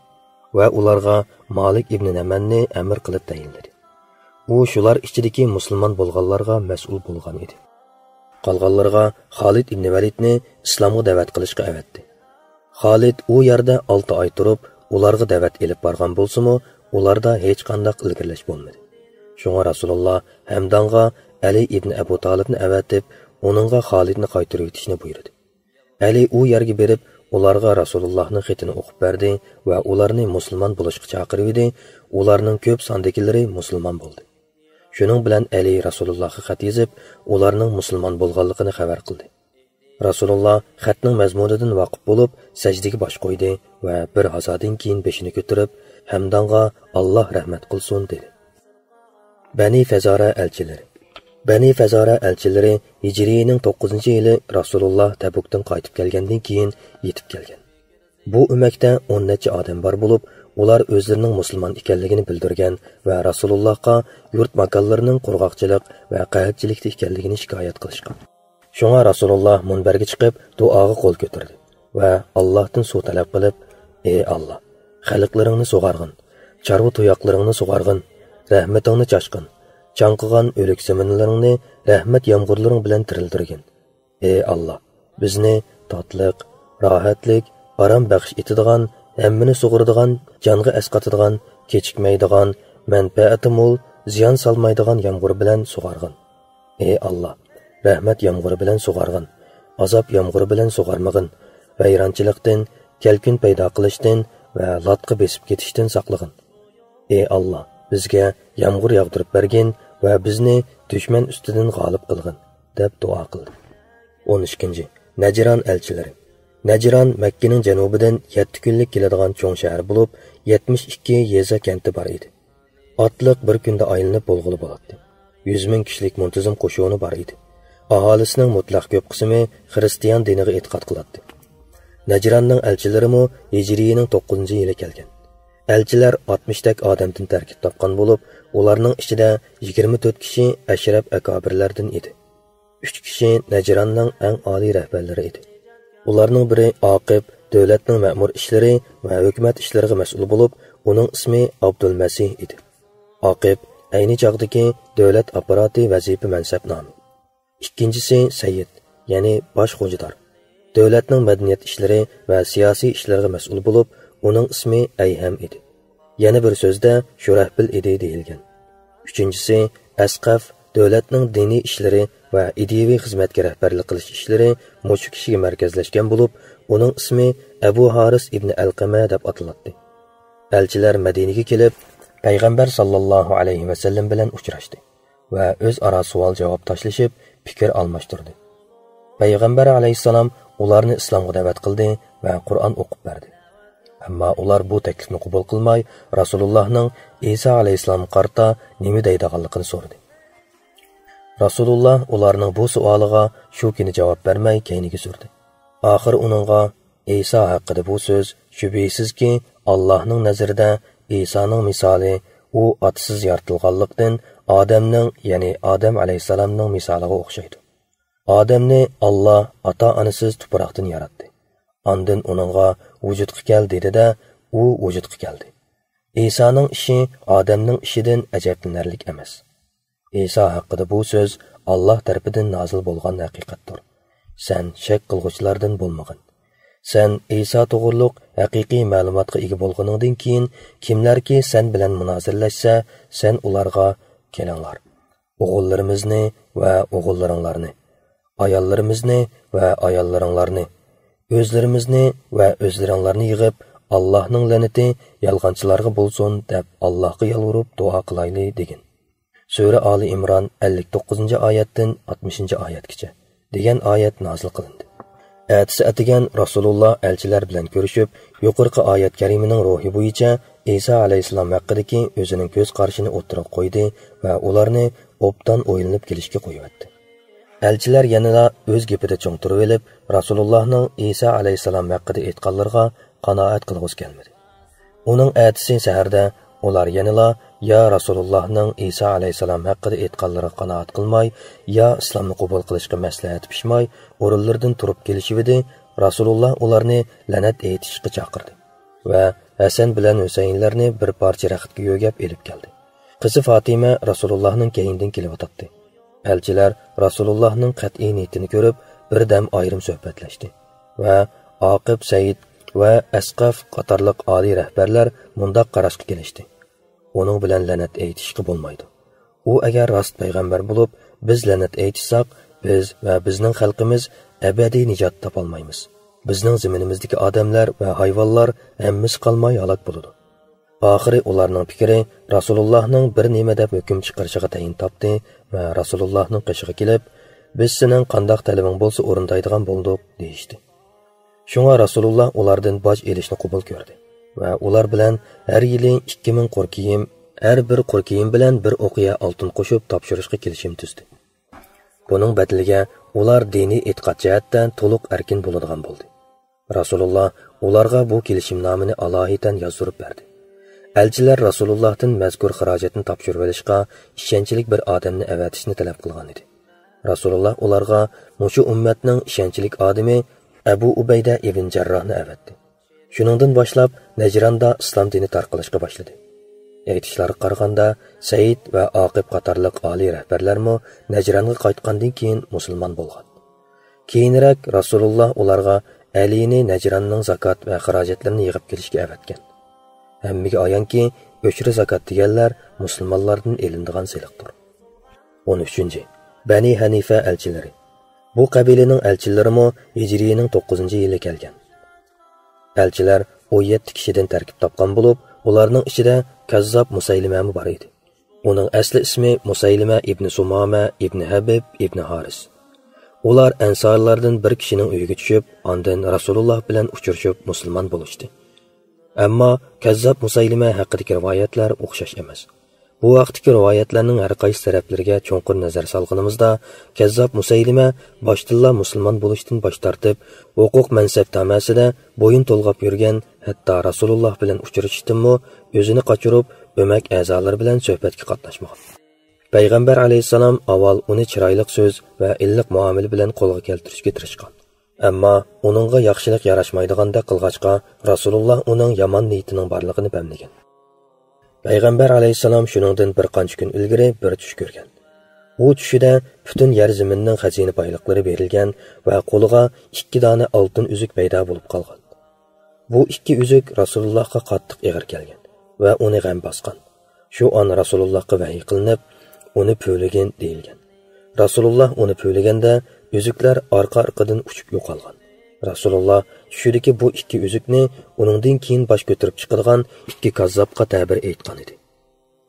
ۋە ئۇلارغا مالىك ئىبنى نەمەننى ئەمىر قىلىپ تەيىنلىدى. ئۇ شۇلار ئىچىدىكى مۇسۇلمان بولغانلارغا مەسئۇل بولغان ئىدى. قالغانلىرىغا خالىد ئىبنى ۋەلىدنى ئىسلامغا دەۋەت قىلىشقا ئەۋەتتى. خالىد ئۇ يەردە ئالتە ئاي تۇرۇپ، ئۇلارغا دەۋەت ئېلىپ بارغان بولسىمۇ، ئۇلاردا ھېچقانداق ئىلگىرىلەش بولمىدى. شۇڭا رەسۇلۇللا ھەمدانغا ئەلى ئىبنى ئەبۇ تالىپنى ئەۋەتىپ، ئۇنىڭغا خالىدنى قايتۇرۇۋېتىشنى بۇيرۇدى. ئەلى ئۇ يەرگە بېرىپ، ئۇلارغا رەسۇلۇللاھنىڭ خېتىنى ئوقۇپ بەردى ۋە ئۇلارنى مۇسۇلمان بولۇشقا چاقىرىۋىدى. ئۇلارنىڭ كۆپ ساندىكىلىرى مۇسۇلمان بولدى. شۇنىڭ بىلەن ئەلى رەسۇلۇللاھقا خەت يېزىپ، ئۇلارنىڭ مۇسۇلمان بولغانلىقىنى خەۋەر قىلدى. رەسۇلۇللا خەتنىڭ مەزمۇنىدىن ۋاقىپ بولۇپ، سەجدىگە باش قويدى ۋە بىر ھازادىن كېيىن بېشىنى كۆتۈرۈپ، ھەمدانغا «ئاللا رەھمەت قىلسۇن» دېدى. بەنى فەزارە ئەلچىلىرى. بەنى فەزارە ئەلچىلىرى ھىجرىينىڭ توققۇزىنچى يىلى رەسۇلۇللا تەبۇكتىن قايتىپ كەلگەندىن كېيىن يېتىپ كەلگەن. بۇ ئۆمەكتە ئون نەچچە ئادەم بار بولۇپ، ئۇلار ئۆزلىرىنىڭ مۇسۇلمان ئىكەنلىكىنى بىلدۈرگەن ۋە رەسۇلۇللاھقا يۇرت ماكانلىرىنىڭ قۇرغاقچىلىق ۋە قەھەتچىلىكتە ئىكەنلىكىنى شىكايەت قىلىشقان. شۇڭا رەسۇلۇللا مۇنبەرگە چىقىپ، دۇئاغا قول كۆتۈردى ۋە ئاللاھتىن سۇ تەلەپ قىلىپ، «ئى ئاللا، خەلقلىرىڭنى سۇغارغىن، چارۋا تۇياقلىرىڭنى سۇغارغىن، رەھمىتىڭنى چاچقىن، چاڭقىغان ئۆلۈك زېمىنلىرىڭنى رەھمەت يامغۇرلىرىڭ بىلەن تىرىلدۈرگىن. ئى ئاللا، بىزنى تاتلىق، راھەتلىك، ئارام بەخش ئېتىدىغان، ھەممىنى سۇغۇرىدىغان، جانغا ئەسقاتىدىغان، كېچىكمەيدىغان، مەنپەئەتى مول، زىيان سالمايدىغان يامغۇر بىلەن سۇغارغىن. ئى ئاللا، رەھمەت يامغۇرى بىلەن سۇغارغىن، ئازاب يامغۇرى بىلەن سۇغارمىغىن، ۋەيرانچىلىقتىن، كەلكۈن پەيدا قىلىشتىن ۋە لاتقا بېسىپ كېتىشتىن ساقلىغىن. ئى ئاللا، بىزگە يامغۇر ياغدۇرۇپ بەرگىن ۋە بىزنى دۈشمەن ئۈستىدىن غالىب قىلغىن» دەپ دۇئا قىلدى. ئون ئىككىنچى، نەجران ئەلچىلىرى. نەجران مەككىنىڭ جەنۇبىدىن يەتتە كۈنلۈك كېلىدىغان چوڭ شەھەر بولۇپ، يەتمىش ئىككى يېزا كەنتى بار ئىدى. ئاتلىق بىر كۈندە ئايلىنىپ بولغىلى بولاتتى. يۈز مىڭ كىشىلىك مۇنتىزىم قوشۇنى بار ئىدى. ئاھالىسىنىڭ مۇتلەق كۆپ قىسمى خىرىستىيان دىنىغا ئېتىقاد قىلاتتى. نەجراننىڭ ئەلچىلىرىمۇ ھىجرىينىڭ توققۇزىنچى يىلى كەلگەن. ئەلچىلەر ئاتمىشتەك ئادەمدىن تەركىب تاپقان بولۇپ، ئۇلارنىڭ ئىچىدە يىگىرمە تۆت كىشى ئەشرەپ ئەكابىرلەردىن ئىدى. ئۈچ كىشى نەجراننىڭ ئەڭ ئالىي رەھبەرلىرى ئىدى. ئۇلارنىڭ بىرى ئاقىپ، دۆلەتنىڭ مەمۇر ئىشلىرى ۋە ھۆكۈمەت ئىشلىرىغا مەسئۇل بولۇپ، ئۇنىڭ ئىسمى ئابدۇلمەسىھ ئىدى. ئاقىپ ئەينى چاغدىكى دۆلەت ئاپپاراتى ۋەزىپە مەنسەپ نامى. ئىككىنچىسى سەييىد، يەنى باش خوجىدار. دۆلەتنىڭ مەدەنىيەت ئىشلىرى ۋە سىياسىي ئىشلىرىغا مەسئۇل بولۇپ، ئۇنىڭ ئىسمى ئەيھەم ئىدى. يەنە بىر سۆزدە شۇرەھبىل ئىدى دېيىلگەن. ئۈچىنچىسى ئەسقەف، دۆلەتنىڭ دىنىي ئىشلىرى ۋە ئىدىيىۋى خىزمەتكە رەھبەرلىك قىلىش ئىشلىرى مۇشۇ كىشىگە مەركەزلەشكەن بولۇپ، ئۇنىڭ ئىسمى ئەبۇ ھارىس ئىبنى ئەلقەمە دەپ ئاتىلاتتى. ئەلچىلەر مەدىنىگە كېلىپ، پەيغەمبەر ساللاللاھۇ ئەلەيھى ۋەسەللەم بىلەن ئۇچراشتى ۋە ئۆزئارا سوئال-جاۋاب تاشلىشىپ، پىكىر ئالماشتۇردى. پەيغەمبەر ئەلەيھىسسالام ئۇلارنى ئىسلامغا دەۋەت قىلدى ۋە قۇرئان ئوقۇپ بەردى. ئەمما ئۇلار بۇ تەكلىپنى قوبۇل قىلماي، رەسۇلۇللاھنىڭ ئىسا ئەلەيھىسسالامغا قارىتا نېمە دەيدىغانلىقىنى سورىدى. رەسۇلۇللا ئۇلارنىڭ بۇ سوئالىغا شۇ كۈنى جاۋاب بەرمەي، كەينىگە سۈردى. ئاخىر ئۇنىڭغا، ئىسا ھەققىدە بۇ سۆز، شۈبھىسىزكى، ئاللاھنىڭ نەزىرىدە ئىسانىڭ مىسالى، ئۇ ئاتىسىز يارىتىلغانلىقتىن، ئادەمنىڭ، يەنى ئادەم ئەلەيھىسسالامنىڭ مىسالىغا ئوخشايدۇ. ئادەمنى ئاللا ئاتا-ئانىسىز تۇپراقتىن ياراتتى. ئاندىن ئۇنىڭغا «ۋۇجۇدقا كەل» دېدى-دە، ئۇ ۋۇجۇدقا كەلدى. ئىسانىڭ ئىشى ئادەمنىڭ ئىشىدىن ئەجەبلىنەرلىك ئەمەس. ئىسا ھەققىدە بۇ سۆز ئاللا تەرىپىدىن نازىل بولغان ھەقىقەتتۇر. سەن شەك قىلغۇچىلاردىن بولمىغىن. سەن ئىسا توغرۇلۇق ھەقىقىي مەلۇماتقا ئىگە بولغىنىڭدىن كېيىن، كىملەركى سەن بىلەن مۇنازىرىلەشسە، سەن ئۇلارغا: «كېلىڭلار، ئوغۇللىرىمىزنى ۋە ئوغۇللىرىڭلارنى، ئاياللىرىمىزنى ۋە ئاياللىرىڭلارنى، ئۆزلىرىمىزنى ۋە ئۆزلىرىڭلارنى يىغىپ، ئاللاھنىڭ لەنىتى يالغانچىلارغا بولسۇن دەپ، ئاللاھقا يالۋۇرۇپ دۇئا قىلايلى» دېگىن. سۈرە ئالى ئىمران، ئەللىك توققۇزىنچى ئايەتتىن ئاتمىشىنچى ئايەتكىچە دېگەن ئايەت نازىل قىلىندى. ئەتىسى ئەتىگەن رەسۇلۇللا ئەلچىلەر بىلەن كۆرۈشۈپ، يۇقىرىقى ئايەت كەرىمىنىڭ روھى بويىچە ئىسا ئەلەيھىسسالام ھەققىدىكى ئۆزىنىڭ كۆز قارىشىنى ئوتتۇرىغا قويدى ۋە ئۇلارنى ئوبدان ئويلىنىپ كېلىشكە قويۇۋەتتى. ئەلچىلەر يەنىلا ئۆز گېپىدە چىڭ تۇرۇۋېلىپ، رەسۇلۇللانىڭ ئىسا ئەلەيھىسسالام ھەققىدە ئېيتقانلىرىغا قانائەت قىلغۇسى كەلمىدى. ئۇنىڭ ئەتىسى سەھەردە ئۇلار يەنىلا يا رەسۇلۇللانىڭ ئىسا ئەلەيھىسسالام ھەققىدە ئېيتقانلىرىغا قانائەت قىلماي، يا ئىسلامنى قوبۇل قىلىشقا مەسلىھەتى پىشماي، ئورۇنلىرىدىن تۇرۇپ كېلىشىۋىدى، رەسۇلۇللا ئۇلارنى لەنەت ئېيتىشقا چاقىردى ۋە ھەسەن بىلەن ھۈسەيىنلەرنى بىر پارچە رەختكە يۆگەپ ئېلىپ كەلدى. قىزى فاتىمە رەسۇلۇللانىڭ كەينىدىن كېلىۋاتاتتى. ئەلچىلەر رەسۇلۇللانىڭ قەتئىي نىيىتىنى كۆرۈپ، بىردەم ئايرىم سۆھبەتلەشتى ۋە ئاقىپ سەئىد ۋە ئەسقەف قاتارلىق ئالىي رەھبەرلەر مۇنداق قاراشقا كېلىشتى: «ئۇنىڭ بىلەن لەنەت ئېيتىشقا بولمايدۇ. ئۇ ئەگەر راست پەيغەمبەر بولۇپ، بىز لەنەت ئېيتىشساق، بىز ۋە بىزنىڭ خەلقىمىز ئەبەدىي نىجات تاپالمايمىز. بىزنىڭ زېمىنىمىزدىكى ئادەملەر ۋە ھايۋانلار ھەممىسى قالماي ھالاك بولىدۇ.» ئاخىرى ئۇلارنىڭ پىكرى رەسۇلۇللانىڭ بىر نېمە دەپ ھۆكۈم چىقىرىشىغا تەيىن تاپتى ۋە رەسۇلۇللانىڭ قېشىغا كېلىپ، «بىز سېنىڭ قانداق تەلىپىڭ بولسا ئورۇندايدىغان بولدۇق» دېيىشتى. شۇڭا رەسۇلۇللا ئۇلاردىن باج ئېلىشنى قوبۇل كۆردى ۋە ئۇلار بىلەن ھەر يىلى ئىككى مىڭ قۇر كىيىم، ھەر بىر قۇر كىيىم بىلەن بىر ئوقىيە ئالتۇن قوشۇپ تاپشۇرۇشقا كېلىشىم تۈزدى. بۇنىڭ بەدىلىگە ئۇلار دىنىي ئېتىقاد جەھەتتە تولۇق ئەركىن بولىدىغان بولدى. رەسۇلۇللا ئۇلارغا بۇ كېلىشىمنامىنى ئالاھىدەن يازدۇرۇپ بەردى. ئەلچىلەر رەسۇلۇللادىن مەزكۇر خىراجەتنى تاپشۇرۇۋېلىشقا ئىشەنچلىك بىر ئادەمنى ئەۋەتىشنى تەلەپ قىلغان ئىدى. رەسۇلۇللا ئۇلارغا مۇشۇ ئۈممەتنىڭ ئىشەنچلىك ئادىمى ئەبۇ ئۇبەيدە ئىبن جەرراھنى ئەۋەتتى. شۇنىڭدىن باشلاپ نەجراندا ئىسلام دىنى تارقىلىشقا باشلىدى. ئېيتىشلارغا قارىغاندا، سەئىد ۋە ئاقىپ قاتارلىق ئالىي رەھبەرلەرمۇ نەجرانغا قايتقاندىن كېيىن مۇسۇلمان بولغان. كېيىنرەك رەسۇلۇللا ئۇلارغا ئەلىنى نەجراننىڭ زاكات ۋە خىراجەتلىرىنى يىغىپ كېلىشكە ئەۋەتكەن. ھەممىگە ئايانكى، ئۆشرە زاكات دېگەنلەر مۇسۇلمانلاردىن ئېلىنىدىغان سېلىقتۇر. ئون ئۈچىنچى، بەنى ھەنىفە ئەلچىلىرى. بۇ قەبىلىنىڭ ئەلچىلىرىمۇ ھىجرىينىڭ توققۇزىنچى يىلى كەلگەن. ئەلچىلەر ئون يەتتە كىشىدىن تەركىب تاپقان بولۇپ، ئۇلارنىڭ ئىچىدە كاززاپ مۇسەيلىمەمۇ بار ئىدى. ئۇنىڭ ئەسلى ئىسمى مۇسەيلىمە ئىبنى سۇمامە ئىبنى ھەبىب ئىبنى ھارىس. ئۇلار ئەنسارلاردىن بىر كىشىنىڭ ئۆيىگە چۈشۈپ، ئاندىن رەسۇلۇللا بىلەن ئۇچرىشىپ مۇسۇلمان بولۇشتى. ئەمما كەززاپ مۇسەيلىمە ھەققىدىكى رىۋايەتلەر ئوخشاش ئەمەس. بۇ ھەقتىكى رىۋايەتلەرنىڭ ھەر قايسى تەرەپلىرىگە چوڭقۇر نەزەر سالغىنىمىزدا، كەززاپ مۇسەيلىمە باشتىنلا مۇسۇلمان بولۇشتىن باش تارتىپ، ھوقۇق مەنسەپ تامەسىدە بويۇن تولغاپ يۈرگەن، ھەتتا رەسۇلۇللا بىلەن ئۇچرىشىشتىنمۇ ئۆزىنى قاچۇرۇپ، ئۆمەك ئەزالىرى بىلەن سۆھبەتكە قاتناشمىغان. پەيغەمبەر ئەلەيھىسسالام ئاۋۋال ئۇنى چىرايلىق سۆز ۋە ئىللىق مۇئامىلە بىلەن قولغا كەلتۈرۈشكە تىرىشقان. ئەمما ئۇنىڭغا ياخشىلىق ياراشمايدىغاندەك قىلغاچقا، رەسۇلۇللا ئۇنىڭ يامان نىيىتىنىڭ بارلىقىنى پەملىگەن. پەيغەمبەر ئەلەيھىسسالام شۇنىڭدىن بىر قانچە كۈن ئىلگىرى بىر چۈش كۆرگەن. ئۇ چۈشىدە پۈتۈن يەر زېمىننىڭ خەزىنە بايلىقلىرى بېرىلگەن ۋە قولىغا ئىككى دانە ئالتۇن ئۈزۈك پەيدا بولۇپ قالغان. بۇ ئىككى ئۈزۈك رەسۇلۇللاھقا قاتتىق ئېغىر كەلگەن ۋە ئۇنى غەم باسقان. شۇ ئان رەسۇلۇللاھقا ۋەھىي قىلىنىپ، «ئۇنى پۈۋلىگىن» دېيىلگەن. رەسۇلۇللاھ ئۇنى پۈۋلىگەندە، ئۈزۈكلەر ئارقا-ئارقىدىن ئۇچۇپ يوقالغان. رەسۇلۇللاھ چۈشىدىكى بۇ ئىككى ئۈزۈكنى ئۇنىڭدىن كېيىن باش كۆتۈرۈپ چىقىدىغان ئىككى كاززاپقا تەبىر ئېيتقان ئىدى.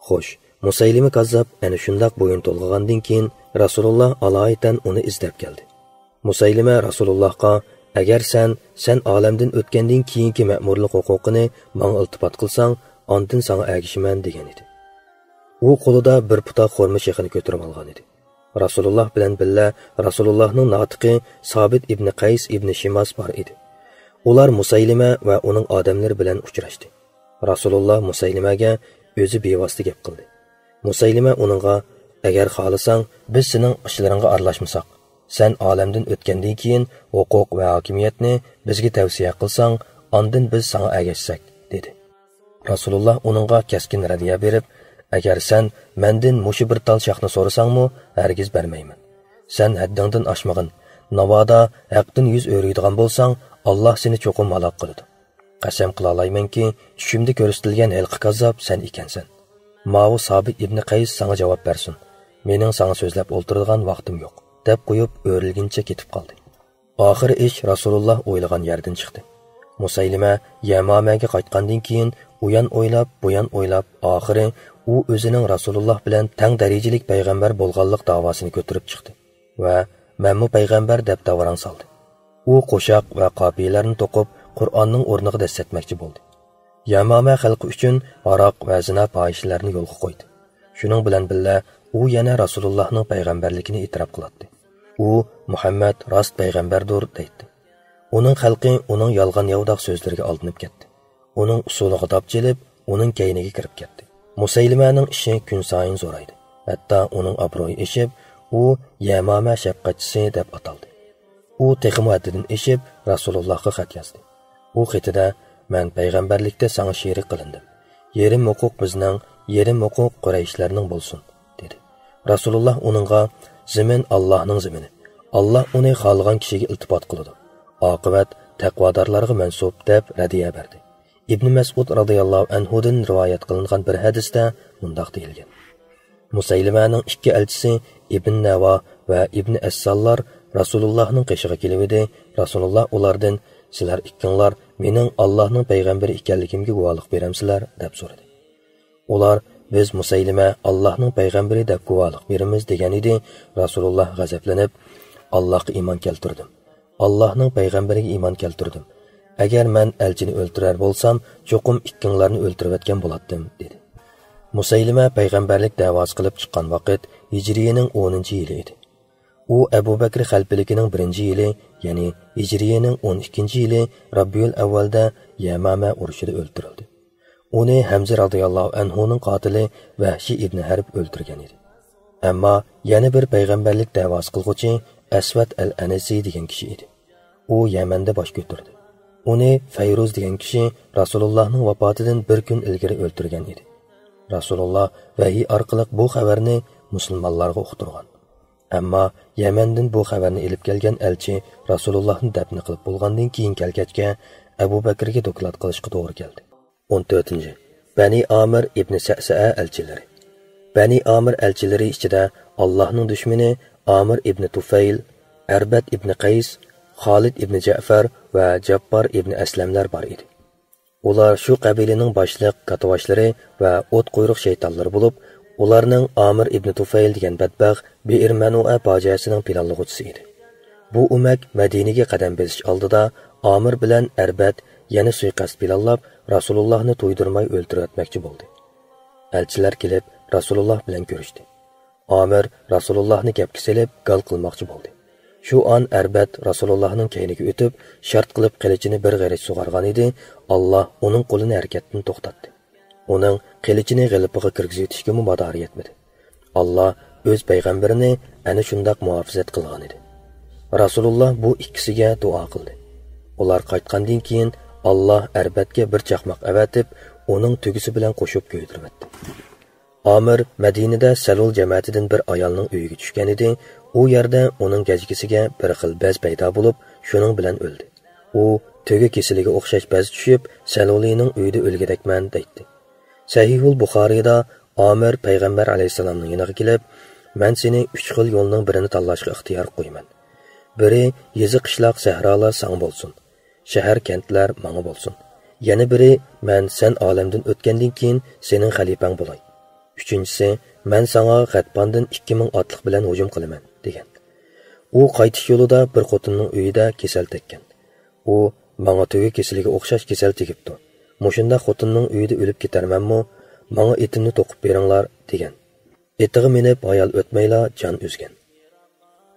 خوش، مۇسەيلىمە كاززاپ ئەنە شۇنداق بويۇن تولغىغاندىن كېيىن، رەسۇلۇللاھ ئالايىتەن ئۇنى ئىزدەپ كەلدى. مۇسەيلىمە رەسۇلۇللاھقا، «ئەگەر سەن، سەن ئالەمدىن ئۆتكەندىن كېيىنكى مەمۇرلۇق ھوقۇقىنى ماڭا ئىلتىپات قىلساڭ، ئاندىن ساڭا ئەگىشىمەن» دېگەن ئىدى. ئۇ قولىدا بىر پۇتا خورما شېخىنى كۆتۈرۈپ ئالغان ئىدى. رەسۇلۇللاھ بىلەن بىللە رەسۇلۇللاھنىڭ ناتىقى سابىت ئىبنى قەيس ئىبنى شىماس بار ئىدى. ئۇلار مۇسەيلىمە ۋە ئۇنىڭ ئادەملىرى بىلەن ئۇچراشتى. رەسۇلۇللاھ مۇسەيلىمەگە ئۆزى بىۋاسىتە گەپ قىلدى. مۇسەيلىمە ئۇنىڭغا، «ئەگەر خالىساڭ، بىز سېنىڭ ئىشلىرىڭغا ئارىلاشمىساق. سەن ئالەمدىن ئۆتكەندىن كېيىن ھوقۇق ۋە ھاكىمىيەتنى بىزگە تەۋسىيە قىلساڭ، ئاندىن بىز ساڭا ئەگەشسەك» دېدى. رەسۇلۇللا ئۇنىڭغا كەسكىن رەددىيە بېرىپ، «ئەگەر سەن مەندىن مۇشۇ بىر تال شاخنى سورىساڭمۇ، ھەرگىز بەرمەيمەن. سەن ھەددىڭدىن ئاشمىغىن. ناۋادا ھەقتىن يۈز ئۆرۈيدىغان بولساڭ، ئاللا سېنى چوقۇم ھالاك قىلىدۇ. قەسەم قىلالايمەنكى، چۈشۈمدە كۆرسىتىلگەن ھېلىقى كاززاپ سەن ئىكەنسەن.» ماۋۇ سابىت ئىبنى قەيس ساڭا جاۋاب بەرسۇن. مېنىڭ ساڭا سۆزلەپ ئولتۇرىدىغان ۋاقتىم يوق، دەپ قويۇپ ئۆرۈلگىنىچە كېتىپ قالدى. ئاخىرى ئىش رەسۇلۇللا ئويلىغان يەردىن چىقتى. مۇسەيلىمە يەمامەگە قايتقاندىن كېيىن ئۇيان ئويلاپ، بۇيان ئويلاپ، ئاخىرى ئۇ ئۆزىنىڭ رەسۇلۇللا بىلەن تەڭ دەرىجىلىك پەيغەمبەر بولغانلىق داۋاسىنى كۆتۈرۈپ چىقتى ۋە «مەنمۇ پەيغەمبەر» دەپ داۋراڭ سالدى. ئۇ قوشاق ۋە قاپىيىلەرنى توقۇپ، قۇرئاننىڭ ئورنىغا دەسسەتمەكچى بولدى. يەمامە خەلقى ئۈچۈن ھاراق ۋە زىنا پاھىشىلەرنى يولغا قويدى. شۇنىڭ بىلەن بىللە، ئۇ يەنە رەسۇلۇللاھنىڭ پەيغەمبەرلىكىنى ئېتىراپ قىلاتتى. ئۇ «مۇھەممەد راست پەيغەمبەردۇر» دەيتتى. ئۇنىڭ خەلقى ئۇنىڭ يالغان-ياۋىداق سۆزلىرىگە ئالدىنىپ كەتتى. ئۇنىڭ ئۇسۇلىغا داپ چېلىپ، ئۇنىڭ كەينىگە كىرىپ كەتتى. مۇسەيلىمەنىڭ ئىشى كۈنسايىن زورايدى. ھەتتا ئۇنىڭ ئابرۇيى ئېشىپ، ئۇ «يەمامە شەپقەتچىسى» دەپ ئاتالدى. ئۇ تېخىمۇ ھەددىدىن ئېشىپ، رەسۇلۇللاھقا خەت يازدى. ئۇ خېتىدە، «مەن پەيغەمبەرلىكتە ساڭا شېرىك قىلىندىم. يېرىم ھوقۇق بىزنىڭ، يېرىم ھوقۇق قۇرەيشلەرنىڭ بولسۇن» دېدى. رەسۇلۇللا ئۇنىڭغا، «زېمىن ئاللاھنىڭ زېمىنى. ئاللا ئۇنى خالىغان كىشىگە ئىلتىپات قىلىدۇ. ئاقىۋەت تەقۋادارلارغا مەنسۇپ» دەپ رەددىيە بەردى. ئىبنى مەسئۇد رازىياللاھۇ ئەنھۇدىن رىۋايەت قىلىنغان بىر ھەدىستە مۇنداق دېيىلگەن: مۇسەيلىمەنىڭ ئىككى ئەلچىسى ئىبن نەۋا ۋە ئىبن ئەسساللار رەسۇلۇللاھنىڭ قېشىغا كېلىۋىدى. رەسۇلۇللا ئۇلاردىن، سىلەر ئىككىڭلار مېنىڭ ئاللاھنىڭ پەيغەمبىرى ئىكەنلىكىمگە گۇۋاھلىق بېرەمسىلەر؟ دەپ سورىدى. ئۇلار، بىز مۇسەيلىمە ئاللاھنىڭ پەيغەمبىرى دەپ گۇۋاھلىق بېرىمىز دېگەن ئىدى. رەسۇلۇللا غەزەپلىنىپ، ئاللاھقا ئىمان كەلتۈردۈم. ئاللاھنىڭ پەيغەمبىرىگە ئىمان كەلتۈردۈم. ئەگەر مەن ئەلچىنى ئۆلتۈرەر بولسام، چوقۇم ئىككىڭلارنى ئۆلتۈرۈۋەتكەن بولاتتىم، دېدى. مۇسەيلىمە پەيغەمبەرلىك دەۋاسى قىلىپ چىققان ۋاقىت ھىجرىيىنىڭ ئونىنچى يىلى ئىدى. ئۇ ئەبۇ بەكرى خەلپىلىكىنىڭ بىرىنچى يىلى، يەنى ھىجرىيىنىڭ ئون ئىككىنچى يىلى رابىيۇل ئەۋۋەلدە يەمامە ئۇرۇشىدا ئۆلتۈرۈلدى. ئۇنى ھەمزە رازىياللاھۇ ئەنھۇنىڭ قاتىلى ۋەھشىي ئىبنى ھەرب ئۆلتۈرگەن ئىدى. ئەمما يەنە بىر پەيغەمبەرلىك دەۋاسى قىلغۇچى ئەسۋەد ئەل ئەنىسى دېگەن كىشى ئىدى. ئۇ يەمەندە باش كۆتۈردى. ئۇنى فەيرۇز دېگەن كىشى رەسۇلۇللاھنىڭ ۋاپاتىدىن بىر كۈن ئىلگىرى ئۆلتۈرگەن ئىدى. رەسۇلۇللا ۋەھىي ئارقىلىق بۇ خەۋەرنى مۇسۇلمانلارغا ئۇقتۇرغان. ئەمما يەمەندىن بۇ خەۋەرنى ئېلىپ كەلگەن ئەلچى رەسۇلۇللاھنى دەپنە قىلىپ بولغاندىن كېيىن كەلگەچكە، ئەبۇ بەكرىگە دوكلات قىلىشقا توغرا كەلدى. ئون تۆتىنچى، بەنى ئامىر ئىبنى سەسەئە ئەلچىلىرى. بەنى ئامىر ئەلچىلىرى ئىچىدە ئاللاھنىڭ دۈشمىنى ئامىر ئىبنى تۇفەيل، ئەربەت ئىبنى قەيس، خالىد ئىبنى جەئفەر ۋە جاپپار ئىبنى ئەسلەملەر بار ئىدى. ئۇلار شۇ قەبىلىنىڭ باشلىق كاتتىباشلىرى ۋە ئوت قۇيرۇق شەيتانلىرى بولۇپ، ئۇلارنىڭ ئامىر ئىبنى تۇفەيل دېگەن بەتبەخت بىئىر مەنۇئە پاجىئەسىنىڭ پىلانلىغۇچىسى ئىدى. بۇ ئۆمەك مەدىنىگە قەدەم بېسىش ئالدىدا ئامىر بىلەن ئەربەت يەنە سۇيىقەست پىلانلاپ، رەسۇلۇللاھنى تۇيدۇرماي ئۆلتۈرۈۋەتمەكچى بولدى. ئەلچىلەر كېلىپ، رەسۇلۇللاھ بىلەن كۆرۈشتى. ئامىر رەسۇلۇللاھنى گەپكە سېلىپ، گال قىلماقچى بولدى. شۇ ئان ئەربەت رەسۇلۇللاھنىڭ كەينىگە ئۆتۈپ، شارت قىلىپ قىلىچىنى بىر غېرىچ سۇغارغانىدى، ئاللا ئۇنىڭ قولىنى ھەرىكەتتىن توختاتتى. ئۇنىڭ قىلىچىنى غىلىپىغا كىرگۈزۈۋېتىشكىمۇ مادارى يەتمىدى. ئاللا ئۆز پەيغەمبىرىنى ئەنە شۇنداق مۇھاپىزەت قىلغانىدى. رەسۇلۇللا بۇ ئىككىسىگە دۇئا قىلدى. ئۇلار قايتقاندىن كېيىن، ئاللا ئەربەتكە بىر چاقماق ئەۋەتىپ، ئۇنىڭ تۆگىسى بىلەن قوشۇپ كۆيدۈرۈۋەتتى. ئامىر مەدىنىدە سەلۇل جەمەتىدىن بىر ئايالنىڭ ئۆيىگە چۈشكەنىدى، ئۇ يەردە ئۇنىڭ گەجگىسىگە بىر خىل بەز پەيدا بولۇپ، شۇنىڭ بىلەن ئۆلدى. ئۇ تۆگە كېسىلىگە ئوخشاش بەز چۈشۈپ، سەلۇلىنىڭ ئۆيىدە ئۆلگۈدەكمەن دەيتتى. سەھىھۇل بۇخارىيدا ئامىر پەيغەمبەر ئەلەيھىسسالامنىڭ يېنىغا كېلىپ، مەن سېنى ئۈچ خىل يولنىڭ بىرىنى تاللاشقا ئىختىيار قويىمەن. بىرى، يېزا قىشلاق سەھرالار ساڭا بولسۇن. شەھەر كەنتلەر ماڭا بولسۇن. يەنە بىرى، مەن سەن ئالەمدىن ئۆتكەندىن كېيىن سېنىڭ خەلىپەڭ بولاي. ئۈچىنچىسى، مەن ساڭا غەتپاندىن ئىككى مىڭ ئاتلىق بىلەن ھۇجۇم قىلىمەن، دېگەن. ئۇ قايتىش يولىدا بىر خوتۇننىڭ ئۆيىدە كېسەل تەگكەن. ئۇ، ماڭا تۆگە كېسىلىگە ئوخشاش كېسەل تېگىپتۇ. مۇشۇنداق خوتۇننىڭ ئۆيىدە ئۆلۈپ كېتەرمەنمۇ؟ ماڭا ئېتىمنى توقۇپ بېرىڭلار، دېگەن. ئېتىغا مىنىپ ھايال ئۆتمەيلا جان ئۈزگەن.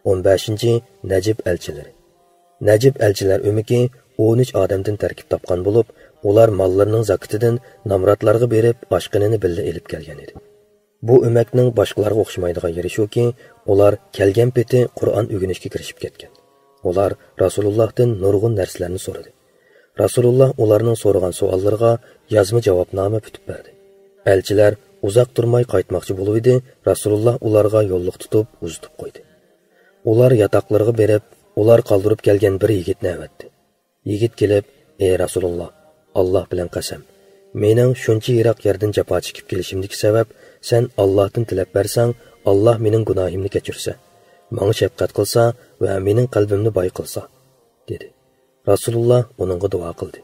ئون بەشىنچى، نەجىب ئەلچىلىرى. نەجىب ئەلچىلەر ئۆمىكى ئون ئۈچ ئادەمدىن تەركىب تاپقان بولۇپ، ئۇلار ماللىرىنىڭ زاكىتىدىن نامراتلارغا بېرىپ، ئاشقىنىنى بىللە ئېلىپ كەلگەن ئىدى. بۇ ئۆمەكنىڭ باشقىلارغا ئوخشىمايدىغان يېرى شۇكى، ئۇلار كەلگەن پېتى قۇرئان ئۆگىنىشكە كىرىشىپ كەتكەن. ئۇلار رەسۇلۇللاھتىن نۇرغۇن نەرسىلەرنى سورىدى. رەسۇلۇللاھ ئۇلارنىڭ سورىغان سوئاللىرىغا يازما جاۋابنامە پۈتۈپ بەردى. ئەلچىلەر ئۇزاق تۇرماي قايتماقچى بولۇۋىدى، رەسۇلۇللاھ ئۇلارغا يوللۇق تۇتۇپ ئۇزىتىپ قويدى. ئۇلار ياتاقلىرىغا بېرىپ، ئۇلار قالدۇرۇپ كەلگەن بىر يىگىتنى ئەۋەتتى. يىگىت كېلىپ، ئەي رەسۇلۇللاھ، ئاللاھ بىلەن قەسەم، مېنىڭ شۇنچە يىراق يەردىن جاپا چېكىپ كېلىشىمدىكى سەۋەب، سەن ئاللاھتىن تىلەپ بەرسەڭ، ئاللاھ مېنىڭ گۇناھىمنى كەچۈرسە، ماڭا شەپقەت قىلسا ۋە مېنىڭ قەلبىمنى باي قىلسا، دېدى. رەسۇلۇللاھ ئۇنىڭغا دۇئا قىلدى.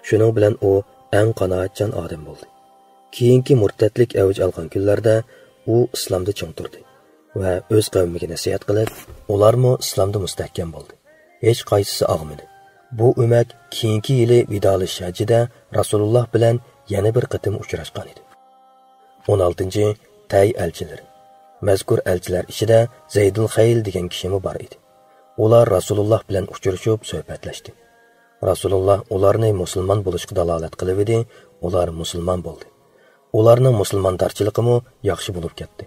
شۇنىڭ بىلەن ئۇ ئەڭ قانائەتچان ئادەم بولدى. كېيىنكى مۇرتەتلىك ئەۋج ئالغان كۈنلەردە ئۇ ئىسلامدا چىڭ تۇردى ۋە ئۆز قەۋمىگە نەسىھەت قىلىپ، ئۇلارمۇ ئىسلامدا مۇستەھكەم بولدى. ھېچقايسىسى ئاغمىدى. بۇ ئۆمەك كېيىنكى يىلى ۋىدالىشىش ھەججىدە رەسۇلۇللاھ بىلەن يەنە بىر قېتىم ئۇچراشقان ئىدى. ئون ئالتىنچى، تەي ئەلچىلىرى. مەزكۇر ئەلچىلەر ئىچىدە زەيدۇل خەيل دېگەن كىشىمۇ بار ئىدى. ئۇلار رەسۇلۇللاھ بىلەن ئۇچرىشىپ سۆھبەتلەشتى. رەسۇلۇللاھ ئۇلارنى مۇسۇلمان بولۇشقا دالالەت قىلىۋىدى، ئۇلار مۇسۇلمان بولدى. ئۇلارنىڭ مۇسۇلماندارچىلىقىمۇ ياخشى بولۇپ كەتتى.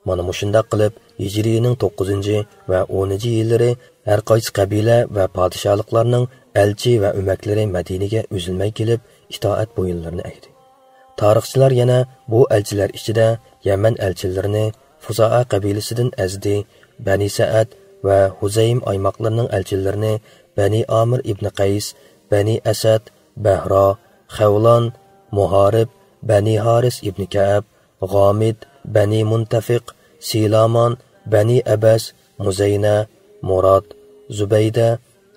مانا مۇشۇنداق قىلىپ، ھىجرىينىڭ توققۇزىنچى ۋە ئونىنچى يىللىرى ھەر قايسى قەبىلە ۋە پادىشاھلىقلارنىڭ ئەلچى ۋە ئۆمەكلىرى مەدىنىگە ئۈزۈلمەي كېلىپ، ئىتائەت بويۇنلىرىنى ئەگدى. تارىخچىلار يەنە بۇ ئەلچىلەر ئىچىدە يەمەن ئەلچىلىرىنى فۇزائە قەبىلىسىدىن ئەزدى، بەنى سەئەد ۋە ھۇزەيم ئايماقلىرىنىڭ ئەلچىلىرىنى بەنى ئامىر ئىبنى قەيس، بەنى ئەسەد، بەھرا، خەۋلان، مۇھارىب، بەنى ھارىس ئىبنى كەئەب، غامىد، بەنى مۇنتەفىق، سىلامان، بەنى ئەبەس، مۇزەينە، مۇراد، زۇبەيدە،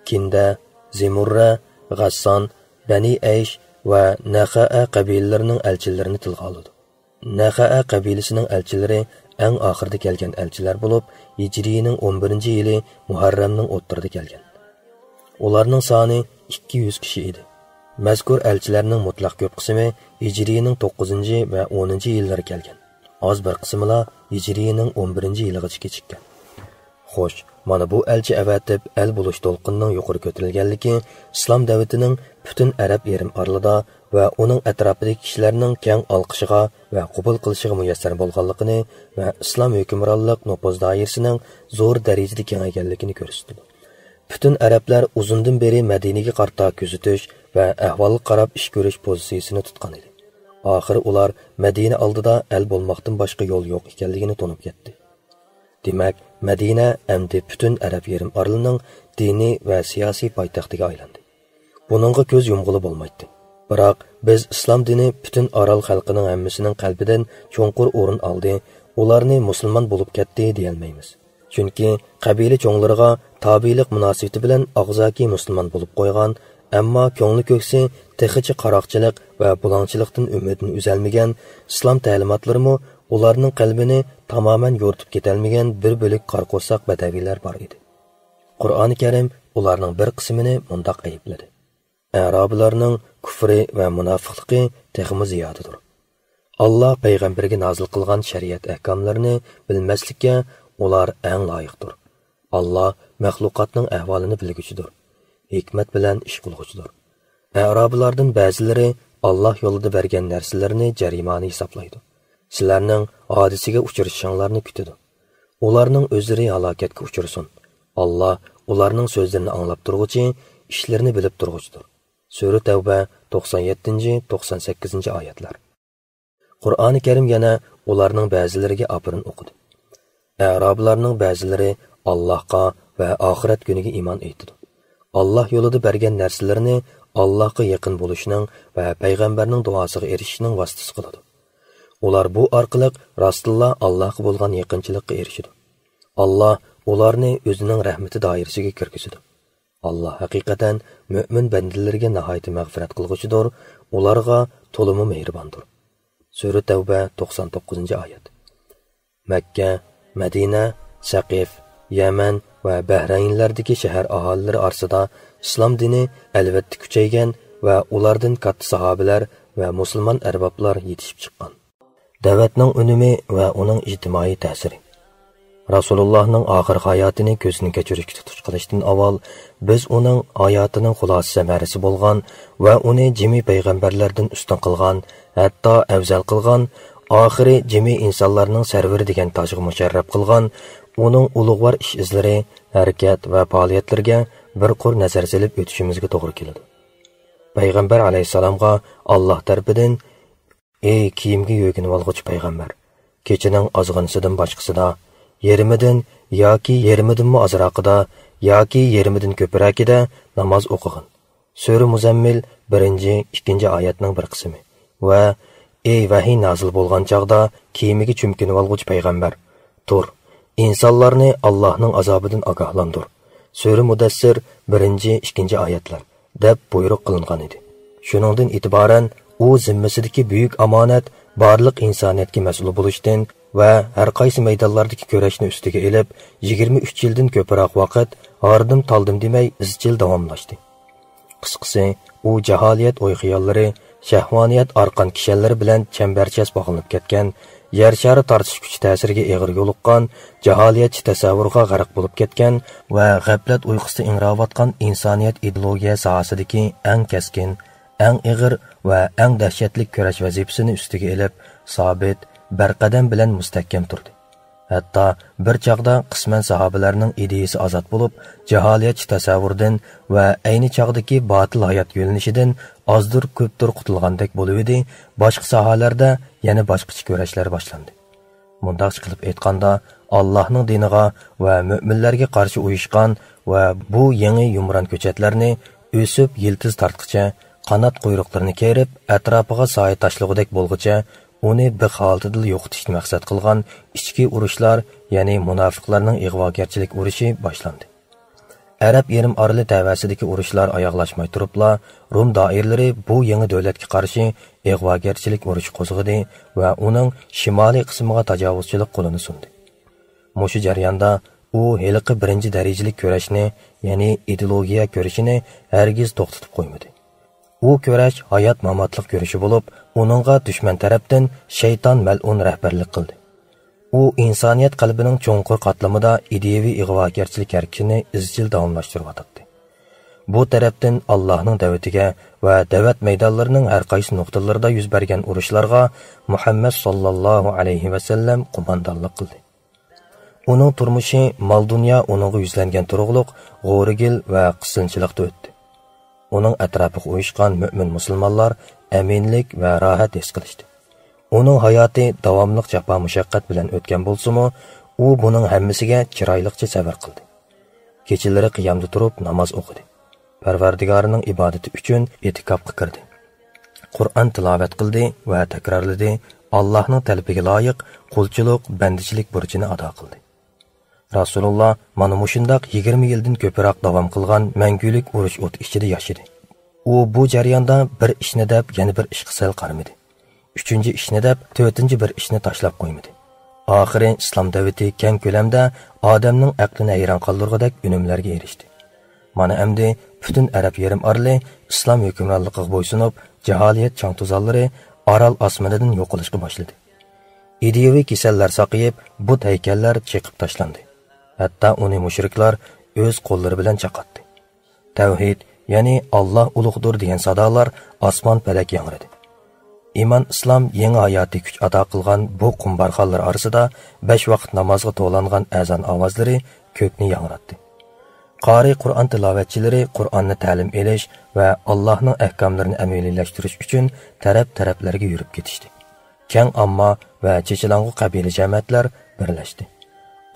كىندە، زىمۇررە، غەسسان، بەنى ئەيش ۋە نەخەئە قەبىلىلىرىنىڭ ئەلچىلىرىنى تىلغا ئالىدۇ. نەخەئە قەبىلىسىنىڭ ئەلچىلىرى ئەڭ ئاخىرىدا كەلگەن ئەلچىلەر بولۇپ، ھىجرىينىڭ ئون بىرىنچى يىلى مۇھەررەمنىڭ ئوتتۇرىدا كەلگەن. ئۇلارنىڭ سانى ئىككى يۈز كىشى ئىدى. مەزكۇر ئەلچىلەرنىڭ مۇتلەق كۆپ قىسمى ھىجرىينىڭ توققۇزىنچى ۋە ئونىنچى يىللىرى كەلگەن. ئاز بىر قىسمىلا ھىجرىينىڭ ئون بىرىنچى يىلىغىچە كېچىككەن. خوش، مانا بۇ ئەلچى ئەۋەتىپ ئەل بولۇش دولقۇنىنىڭ يۇقىرى كۆتۈرۈلگەنلىكى ئىسلام دەۋىتىنىڭ پۈتۈن ئەرەب يېرىم ئارىلىدا ۋە ئۇنىڭ ئەتراپىدىكى كىشىلەرنىڭ كەڭ ئالقىشىغا ۋە قوبۇل قىلىشىغا مۇيەسسەر بولغانلىقىنى ۋە ئىسلام ھۆكۈمرانلىق نوپۇز دائىرىسىنىڭ زور دەرىجىدە كېڭەيگەنلىكىنى كۆرسىتىدۇ. پۈتۈن ئەرەبلەر ئۇزۇندىن بېرى مەدىنىگە قارىتا كۆزىتىش ۋە ئەھۋالغا قاراپ ئىش كۆرۈش پوزىتسىيىسىنى تۇتقان ئىدى. ئاخىرى ئۇلار مەدىنە ئالدىدا ئەل بولماقتىن باشقا يول يوق ئىكەنلىكىنى تونۇپ يەتتى. دېمەك، مەدىنە ئەمدى پۈتۈن ئەرەب يېرىم ئارىلىنىڭ دىنىي ۋە سىياسىي پايتەختىگە ئايلاندى. بۇنىڭغا كۆز يۇمغىلى بولمايتتى. بىراق، بىز ئىسلام دىنى پۈتۈن ئارال خەلقىنىڭ ھەممىسىنىڭ قەلبىدىن چوڭقۇر ئورۇن ئالدى، ئۇلارنى مۇسۇلمان بولۇپ كەتتى دېيەلمەيمىز. چۈنكى قەبىلە چوڭلىرىغا تابىئىيلىق مۇناسىۋىتى بىلەن ئاغزاكى مۇسۇلمان بولۇپ قويغان، ئەمما كۆڭلى كۆكسى تېخىچە قاراقچىلىق ۋە بۇلاڭچىلىقتىن ئۈمىدىنى ئۈزەلمىگەن، ئىسلام تەلىماتلىرىمۇ ئۇلارنىڭ قەلبىنى تامامەن يورۇتۇپ كېتەلمىگەن بىر بۆلەك قارا قورساق بەدەۋىيلەر بار ئىدى. قۇرئانى كەرىم ئۇلارنىڭ بىر قىسمىنى مۇنداق ئەيىبلىدى: ئەرابىلارنىڭ كۇفرى ۋە مۇناپىقلىقى تېخىمۇ زىيادىدۇر. ئاللا پەيغەمبىرىگە نازىل قىلغان شەرىئەت ئەھكاملىرىنى بىلمەسلىككە ئۇلار ئەڭ لايىقتۇر. ئاللا مەخلۇقاتنىڭ ئەھۋالىنى بىلگۈچىدۇر، ھېكمەت بىلەن ئىش قىلغۇچىدۇر. ئەرابىلاردىن بەزىلىرى ئاللا يولىدا بەرگەن نەرسىلىرىنى جەرىمانە ھېسابلايدۇ. سىلەرنىڭ ھادىسىگە ئۇچرىشىشىڭلارنى كۈتىدۇ. ئۇلارنىڭ ئۆزلىرى ھالاكەتكە ئۇچرىسۇن. ئاللا ئۇلارنىڭ سۆزلىرىنى ئاڭلاپ تۇرغۇچى، ئىشلىرىنى بىلىپ تۇرغۇچىدۇر. سۈرە تەۋبە، توقسان يەتتىنچى، توقسان سەككىزىنچى ئايەتلەر. قۇرئانى كەرىم يەنە ئۇلارنىڭ بەزىلىرىگە ئاپىرىن ئوقۇدى. ئەرابلارنىڭ بەزىلىرى ئاللاھقا ۋە ئاخىرەت كۈنىگە ئىمان ئېيتىدۇ. ئاللاھ يولىدا بەرگەن نەرسىلىرىنى ئاللاھقا يېقىن بولۇشنىڭ ۋە پەيغەمبەرنىڭ دۇئاسىغا ئېرىشىشنىڭ ۋاسىتىسى قىلىدۇ. ئۇلار بۇ ئارقىلىق راستتىنلا ئاللاھقا بولغان يېقىنچىلىققا ئېرىشىدۇ. ئاللاھ ئۇلارنى ئۆزىنىڭ رەھمىتى دائىرىسىگە كىرگۈزىدۇ. ئاللاھ ھەقىقەتەن مۆمىن بەندىلىرىگە ناھايىتى مەغپىرەت قىلغۇچىدۇر، ئۇلارغا تولىمۇ مېھرىباندۇر. سۈرە تەۋبە، توقسان توققۇزىنچى ئايەت. مەككە، مەدىنە، سەقىف، يەمەن ۋە بەھرەينلەردىكى شەھەر ئاھالىلىرى ئارىسىدا ئىسلام دىنى ئەلۋەتتە كۈچەيگەن ۋە ئۇلاردىن كاتتا ساھابىلەر ۋە مۇسۇلمان ئەربابلار يېتىشىپ چىققان. دەۋەتنىڭ ئۈنۈمى ۋە ئۇنىڭ ئىجتىمائىي تەسىرى. رەسۇلۇللاھنىڭ ئاخىرقى ھاياتىنى كۆزدىن كەچۈرۈشكە تۇتۇش قىلىشتىن ئاۋۋال، بىز ئۇنىڭ ھاياتىنىڭ خۇلاسە سەمەرىسى بولغان ۋە ئۇنى جىمى پەيغەمبەرلەردىن ئۈستۈن قىلغان، ھەتتا ئەۋزەل قىلغان، ئاخىرى جىمى ئىنسانلارنىڭ سەرۋىرى دېگەن تاجغا مۇشەررەپ قىلغان ئۇنىڭ ئۇلۇغۋار ئىش-ئىزلىرى، ھەرىكەت ۋە پائالىيەتلىرىگە بىر قۇر نەزەر سېلىپ ئۆتۈشىمىزگە توغرا كېلىدۇ. پەيغەمبەر ئەلەيھىسسالامغا ئاللاھ تەرىپىدىن، ئەي كىيىمگە يۆگىنىۋالغۇچى پەيغەمبەر! كېچىنىڭ ئازغىنىسىدىن باشقىسىدا، يېرىمىدىن ياكى يېرىمىدىنمۇ ئازراقىدا ياكى يېرىمىدىن كۆپرەكىدە ناماز ئوقۇغىن. سۈرە مۇزەممىل بىرىنچى، ئىككىنچى ئايەتنىڭ بىر قىسمى. ۋە ئەي ۋەھىي نازىل بولغان چاغدا كىيىمىگە چۆمكىنىۋالغۇچى پەيغەمبەر، تۇر، ئىنسانلارنى ئاللاھنىڭ ئازابىدىن ئاگاھلاندۇر. سۈرە مۇدەسسىر بىرىنچى، ئىككىنچى ئايەتلەر، دەپ بۇيرۇق قىلىنغان ئىدى. شۇنىڭدىن ئېتىبارەن ئۇ زىممىسىدىكى بۈيۈك ئامانەت بارلىق ئىنسانىيەتكە مەسئۇل بولۇشتىن ۋە ھەر قايسى مەيدانلاردىكى كۈرەشنى ئۈستىگە ئېلىپ، يىگىرمە ئۈچ يىلدىن كۆپرەك ۋاقىت ھاردىم-تالدىم دېمەي ئىزچىل داۋاملاشتى. قىسقىسى، ئۇ جاھالىيەت ئوي-خىياللىرى، شەھۋانىيەت ئارقان-كىشەنلىرى بىلەن چەمبەرچاس باغلىنىپ كەتكەن، يەر شارى تارتىش كۈچى تەسىرىگە ئېغىر يولۇققان، جاھالىيەتچى تەسەۋۋۇرغا غەرق بولۇپ كەتكەن ۋە غەپلەت ئۇيقۇسىدا ئىڭراۋاتقان ئىنسانىيەت ئىدېئولوگىيە ساھەسىدىكى ئەڭ كەسكىن، ئەڭ ئېغىر ۋە ئەڭ دەھشەتلىك كۈرەش ۋەزىپىسىنى ئۈستىگە ئېلىپ، سابىت، بەرقەدەم بىلەن مۇستەھكەم تۇردى. ھەتتا بىر چاغدا قىسمەن ساھابىلەرنىڭ ئىدىيىسى ئازاد بولۇپ، جاھالىيەتچى تەسەۋۋۇردىن ۋە ئەينى چاغدىكى باتىل ھايات يۆنىلىشىدىن ئازدۇر كۆپتۇر قۇتۇلغاندەك بولۇۋىدى، باشقا ساھەلەردە يەنە باشقىچە كۈرەشلەر باشلاندى. مۇنداقچە قىلىپ ئېيتقاندا، ئاللاھنىڭ دىنىغا ۋە مۆمىنلەرگە قارشى ئۇيۇشقان ۋە بۇ يېڭى يۇمران كۆچەتلەرنى ئۆسۈپ يىلتىز تارتقىچە، قانات قۇيرۇقلىرىنى كېرىپ، ئەتراپىغا سايە تاشلىغۇدەك بولغۇچە، ئۇنى بىخ ھالىتىدىلا يوقىتىشنى مەقسەت قىلغان ئىچكى ئۇرۇشلار، يەنى مۇناپىقلارنىڭ ئىغۋاگەرچىلىك ئۇرۇشى باشلاندى. ئەرەب يېرىم ئارىلى تەۋەسىدىكى ئۇرۇشلار ئاياغلاشماي تۇرۇپلا، رۇم دائىرىلىرى بۇ يېڭى دۆلەتكە قارشى ئىغۋاگەرچىلىك ئۇرۇشى قوزغىدى ۋە ئۇنىڭ شىمالىي قىسمىغا تاجاۋۇزچىلىق قولىنى سۇندى. مۇشۇ جەرياندا ئۇ ھېلىقى بىرىنچى دەرىجىلىك كۈرەشنى، يەنى ئىدېئولوگىيە كۈرىشىنى ھەرگىز توختىتىپ قويمىدى. ئۇ كۈرەش ھايات-ماماتلىق كۈرىشى بولۇپ، ئۇنىڭغا دۈشمەن تەرەپتىن شەيتان مەلئۇن رەھبەرلىك قىلدى. ئۇ ئىنسانىيەت قەلبىنىڭ چوڭقۇر قاتلىمىدا ئىدىيەۋى ئىغۋاگەرچىلىك ھەرىكىتىنى ئىزچىل داۋاملاشتۇرۇۋاتاتتى. بۇ تەرەپتىن ئاللاھنىڭ دەۋىتىگە ۋە دەۋەت مەيدانلىرىنىڭ ھەر قايسى نۇقتىلىرىدا يۈز بەرگەن ئۇرۇشلارغا مۇھەممەد ساللاللاھۇ ئەلەيھى ۋەسەللەم قوماندانلىق قىلدى. ئۇنىڭ تۇرمۇشى، مال-دۇنيا ئۇنىڭغا يۈزلەنگەن تۇرۇقلۇق غورىگىل ۋە قىسىنچىلىقتا ئۆتتى. ئۇنىڭ ئەتراپىغا ئۇيۇشقان مۆمىن مۇسۇلمانلار ئەمىنلىك ۋە راھەت ھېس قىلىشتى. ئۇنىڭ ھاياتى داۋاملىق جاپا-مۇشەققەت بىلەن ئۆتكەن بولسىمۇ، ئۇ بۇنىڭ ھەممىسىگە چىرايلىقچە سەۋر قىلدى. كېچىلىرى قىيامدا تۇرۇپ ناماز ئوقۇدى. پەرۋەردىگارىنىڭ ئىبادىتى ئۈچۈن ئېتىكاپقا كىردى. قۇرئان تىلاۋەت قىلدى ۋە تەكرارلىدى، ئاللاھنىڭ تەلىپىگە لايىق قۇلچىلىق، بەندىچىلىك بۇرچىنى ئادا قىلدى. رەسۇلۇللا مانا مۇشۇنداق يىگىرمە يىلدىن كۆپرەك داۋام قىلغان مەڭگۈلۈك ئۇرۇش ئوتى ئىچىدە ياشىدى. ئۇ بۇ جەرياندا بىر ئىشنى دەپ يەنە بىر ئىشقا سەل قارىمىدى. ئۈچىنچى ئىشنى دەپ تۆتىنچى بىر ئىشنى تاشلاپ قويمىدى. ئاخىرى ئىسلام دەۋىتى كەڭ كۆلەمدە ئادەمنىڭ ئەقلىنى ھەيران قالدۇرغۇدەك ئۈنۈملەرگە ئېرىشتى. مانا ئەمدى پۈتۈن ئەرەب يېرىم ئارىلى ئىسلام ھۆكۈمرانلىقىغا بويسۇنۇپ، جاھالىيەت چاڭ-توزانلىرى ئارال ئاسمىنىدىن يوقىلىشقا باشلىدى. ئىدىيەۋى كېسەللەر ساقىيىپ، بۇت ھەيكەللەر چېقىپ تاشلاندى. ھەتتا ئۇنى مۇشرىكلار ئۆز قوللىرى بىلەن چاقاتتى. تەۋھىد، يەنى ئاللا ئۇلۇغدۇر دېگەن سادالار ئاسمان پەلەك ياڭرىدى. ئىمان ئىسلام يېڭى ھاياتىي كۈچ ئاتا قىلغان بۇ قۇمبارخانلار ئارىسىدا بەش ۋاقىت نامازغا تولانغان ئەزان ئاۋازلىرى كۆكنى ياڭراتتى. قارىي قۇرئان تىلاۋەتچىلىرى قۇرئاننى تەلىم ئېلىش ۋە ئاللانىڭ ئەھكاملىرىنى ئەمەلىيلەشتۈرۈش ئۈچۈن تەرەپ-تەرەپلەرگە يۈرۈپ كېتىشتى. كەڭ ئامما ۋە چېچىلاڭغۇ قەبىلە جەمەتلەر بىرلەشتى.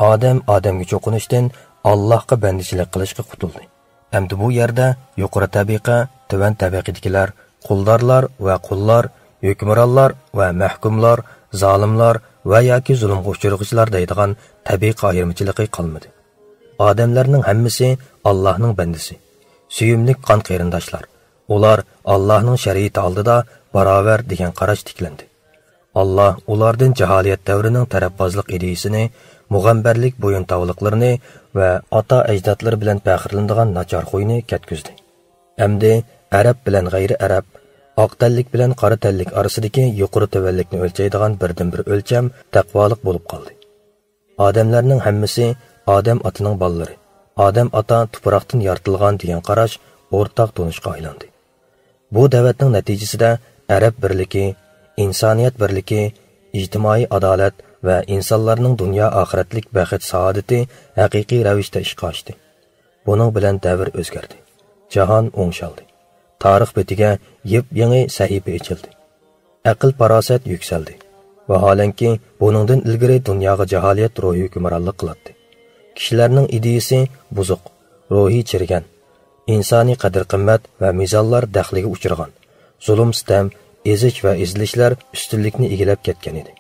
ئادەم ئادەمگە چوقۇنۇشتىن ئاللاھقا بەندىچىلىك قىلىشقا قۇتۇلدى. ئەمدى بۇ يەردە يۇقىرى تەبىقە، تۆۋەن تەبىقىدىكىلەر، قۇلدارلار ۋە قۇللار، ھۆكۈمرانلار ۋە مەھكۇملار، زالىملار ۋە ياكى زۇلۇمغا ئۇچرىغۇچىلار دەيدىغان تەبىقە ئايرىمىچىلىقى قالمىدى. ئادەملەرنىڭ ھەممىسى ئاللاھنىڭ بەندىسى، سۆيۈملۈك قان قېرىنداشلار. ئۇلار ئاللاھنىڭ شەرىئىتى ئالدىدا باراۋەر دېگەن قاراش تىكلەندى. ئاللا ئۇلاردىن جاھالىيەت دەۋرىنىڭ تەرەپبازلىق ئىدىيىسىنى، مۇغەمبەرلىك بويۇنتاۋلىقلىرىنى ۋە ئاتا-ئەجدادلىرى بىلەن پەخىرلىنىدىغان ناچار خۇينى كەتكۈزدى. ئەمدى ئەرەب بىلەن غەيرىي ئەرەب، ئاق تەنلىك بىلەن قارا تەنلىك ئارىسىدىكى يۇقىرى تۆۋەنلىكنى ئۆلچەيدىغان بىردىنبىر ئۆلچەم تەقۋالىق بولۇپ قالدى. ئادەملەرنىڭ ھەممىسى ئادەم ئاتىنىڭ بالىلىرى، ئادەم ئاتا تۇپراقتىن يارىتىلغان دېگەن قاراش ئورتاق تونۇشقا ئايلاندى. بۇ دەۋەتنىڭ نەتىجىسىدە ئەرەب بىرلىكى، ئىنسانىيەت بىرلىكى، ئىجتىمائىي ئادالەت ۋە ئىنسانلارنىڭ دۇنيا ئاخىرەتلىك بەخت سائادىتى ھەقىقىي رەۋىشتە ئىشقا ئاشتى. بۇنىڭ بىلەن دەۋر ئۆزگەردى. جاھان ئوڭشالدى. تارىخ بېتىگە يېپيېڭى سەھىپە ئېچىلدى. ئەقىل-پاراسەت يۈكسەلدى. ۋاھالەنكى، بۇنىڭدىن ئىلگىرى دۇنياغا جاھالىيەت روھى ھۆكۈمرانلىق قىلاتتى. كىشىلەرنىڭ ئىدىيىسى بۇزۇق، روھى چىرىگەن، ئىنسانىي قەدىر-قىممەت ۋە مىزانلار دەخلىگە ئۇچرىغان، زۇلۇم-سىتەم، ئېزىش ۋە ئېزىلىشلار ئۈستۈنلۈكنى ئىگىلەپ كەتكەن ئىدى.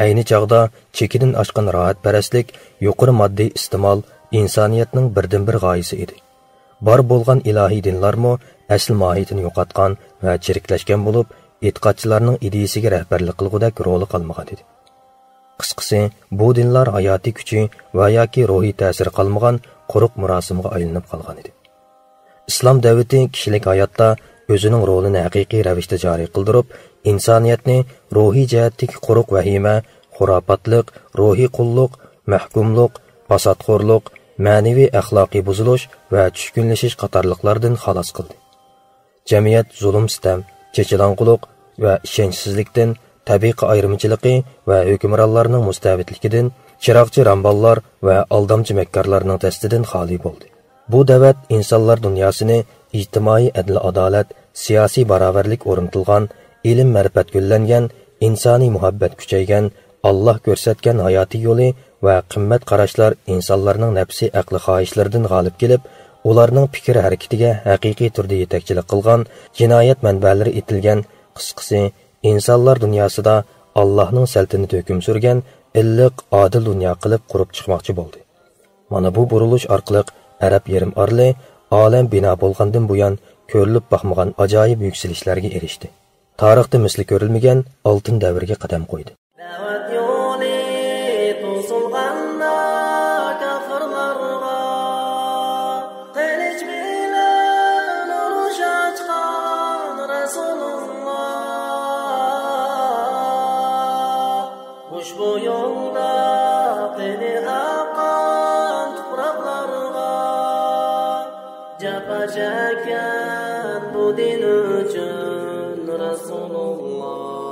ئەينى چاغدا چېكىدىن ئاشقان راھەتپەرەسلىك، يۇقىرى ماددىي ئىستېمال ئىنسانىيەتنىڭ بىردىنبىر غايىسى ئىدى. بار بولغان ئىلاھىي دىنلارمۇ ئەسلى ماھىيىتىنى يوقاتقان ۋە چىرىكلەشكەن بولۇپ، ئېتىقادچىلارنىڭ ئىدىيىسىگە رەھبەرلىك قىلغۇدەك رولى قالمىغان ئىدى. قىسقىسى، بۇ دىنلار ھاياتىي كۈچى ۋە ياكى روھىي تەسىرى قالمىغان قۇرۇق مۇراسىمغا ئايلىنىپ قالغان ئىدى. ئىسلام دەۋىتى كىشىلىك ھاياتتا ئۆزىنىڭ رولىنى ھەقىقىي رەۋىشتە جارى قىلدۇرۇپ، ئىنسانىيەتنى روھىي جەھەتتىكى قۇرۇق ۋەھىمە، خۇراپاتلىق، روھىي قۇللۇق، مەھكۇملۇق، پاساتخورلۇق، مەنىۋى ئەخلاقىي بۇزۇلۇش ۋە چۈشكۈنلىشىش قاتارلىقلاردىن خالاس قىلدى. جەمئىيەت زۇلۇم-سىتەم، چېچىلاڭغۇلۇق ۋە ئىشەنچسىزلىكتىن، تەبىقە ئايرىمىچىلىقى ۋە ھۆكۈمرانلارنىڭ مۇستەبىتلىكىدىن، چىراغچى رامباللار ۋە ئالدامچى مەككارلارنىڭ دەستىدىن خالىي بولدى. بۇ دەۋەت ئىنسانلار دۇنياسىنى ئىجتىمائىي ئەدىل-ئادالەت، سىياسىي باراۋەرلىك ئورنىتىلغان، ئىلىم-مەرىپەت گۈللەنگەن، ئىنسانىي مۇھەببەت كۈچەيگەن، ئاللاھ كۆرسەتكەن ھاياتىي يولى ۋە قىممەت قاراشلار ئىنسانلارنىڭ نەپسىي ئەقلى خاھىشلىرىدىن غالىب كېلىپ، ئۇلارنىڭ پىكىر ھەرىكىتىگە ھەقىقىي تۈردە يېتەكچىلىك قىلغان، جىنايەت مەنبەلىرى ئېتىلگەن، قىسقىسى، ئىنسانلار دۇنياسىدا ئاللاھنىڭ سەلتىنىتى ھۆكۈم سۈرگەن ئىللىق، ئادىل دۇنيا قىلىپ قۇرۇپ چىقماقچى بولدى. مانا بۇ بۇرۇلۇش ئارقىلىق ئەرەب يېرىم ئارىلى ئالەم بىنا بولغاندىن بۇيان كۆرۈلۈپ باقمىغان ئاجايىپ يۈكسىلىشلەرگە ئېرىشتى. تارىختا مىسلى كۆرۈلمىگەن ئالتۇن دەۋرگە قەدەم قويدى. دەۋەت يولى توسۇلغاندا كاپىرلارغا، قىلىچ بىلەن ئۇرۇش ئاچقان رەسۇلۇللا. ئۇشبۇ يولدا قېنى ئاققان تۇپراقلارغا، جاپا چەككەن بۇ دىن ئۈچۈن رەسۇلۇللا.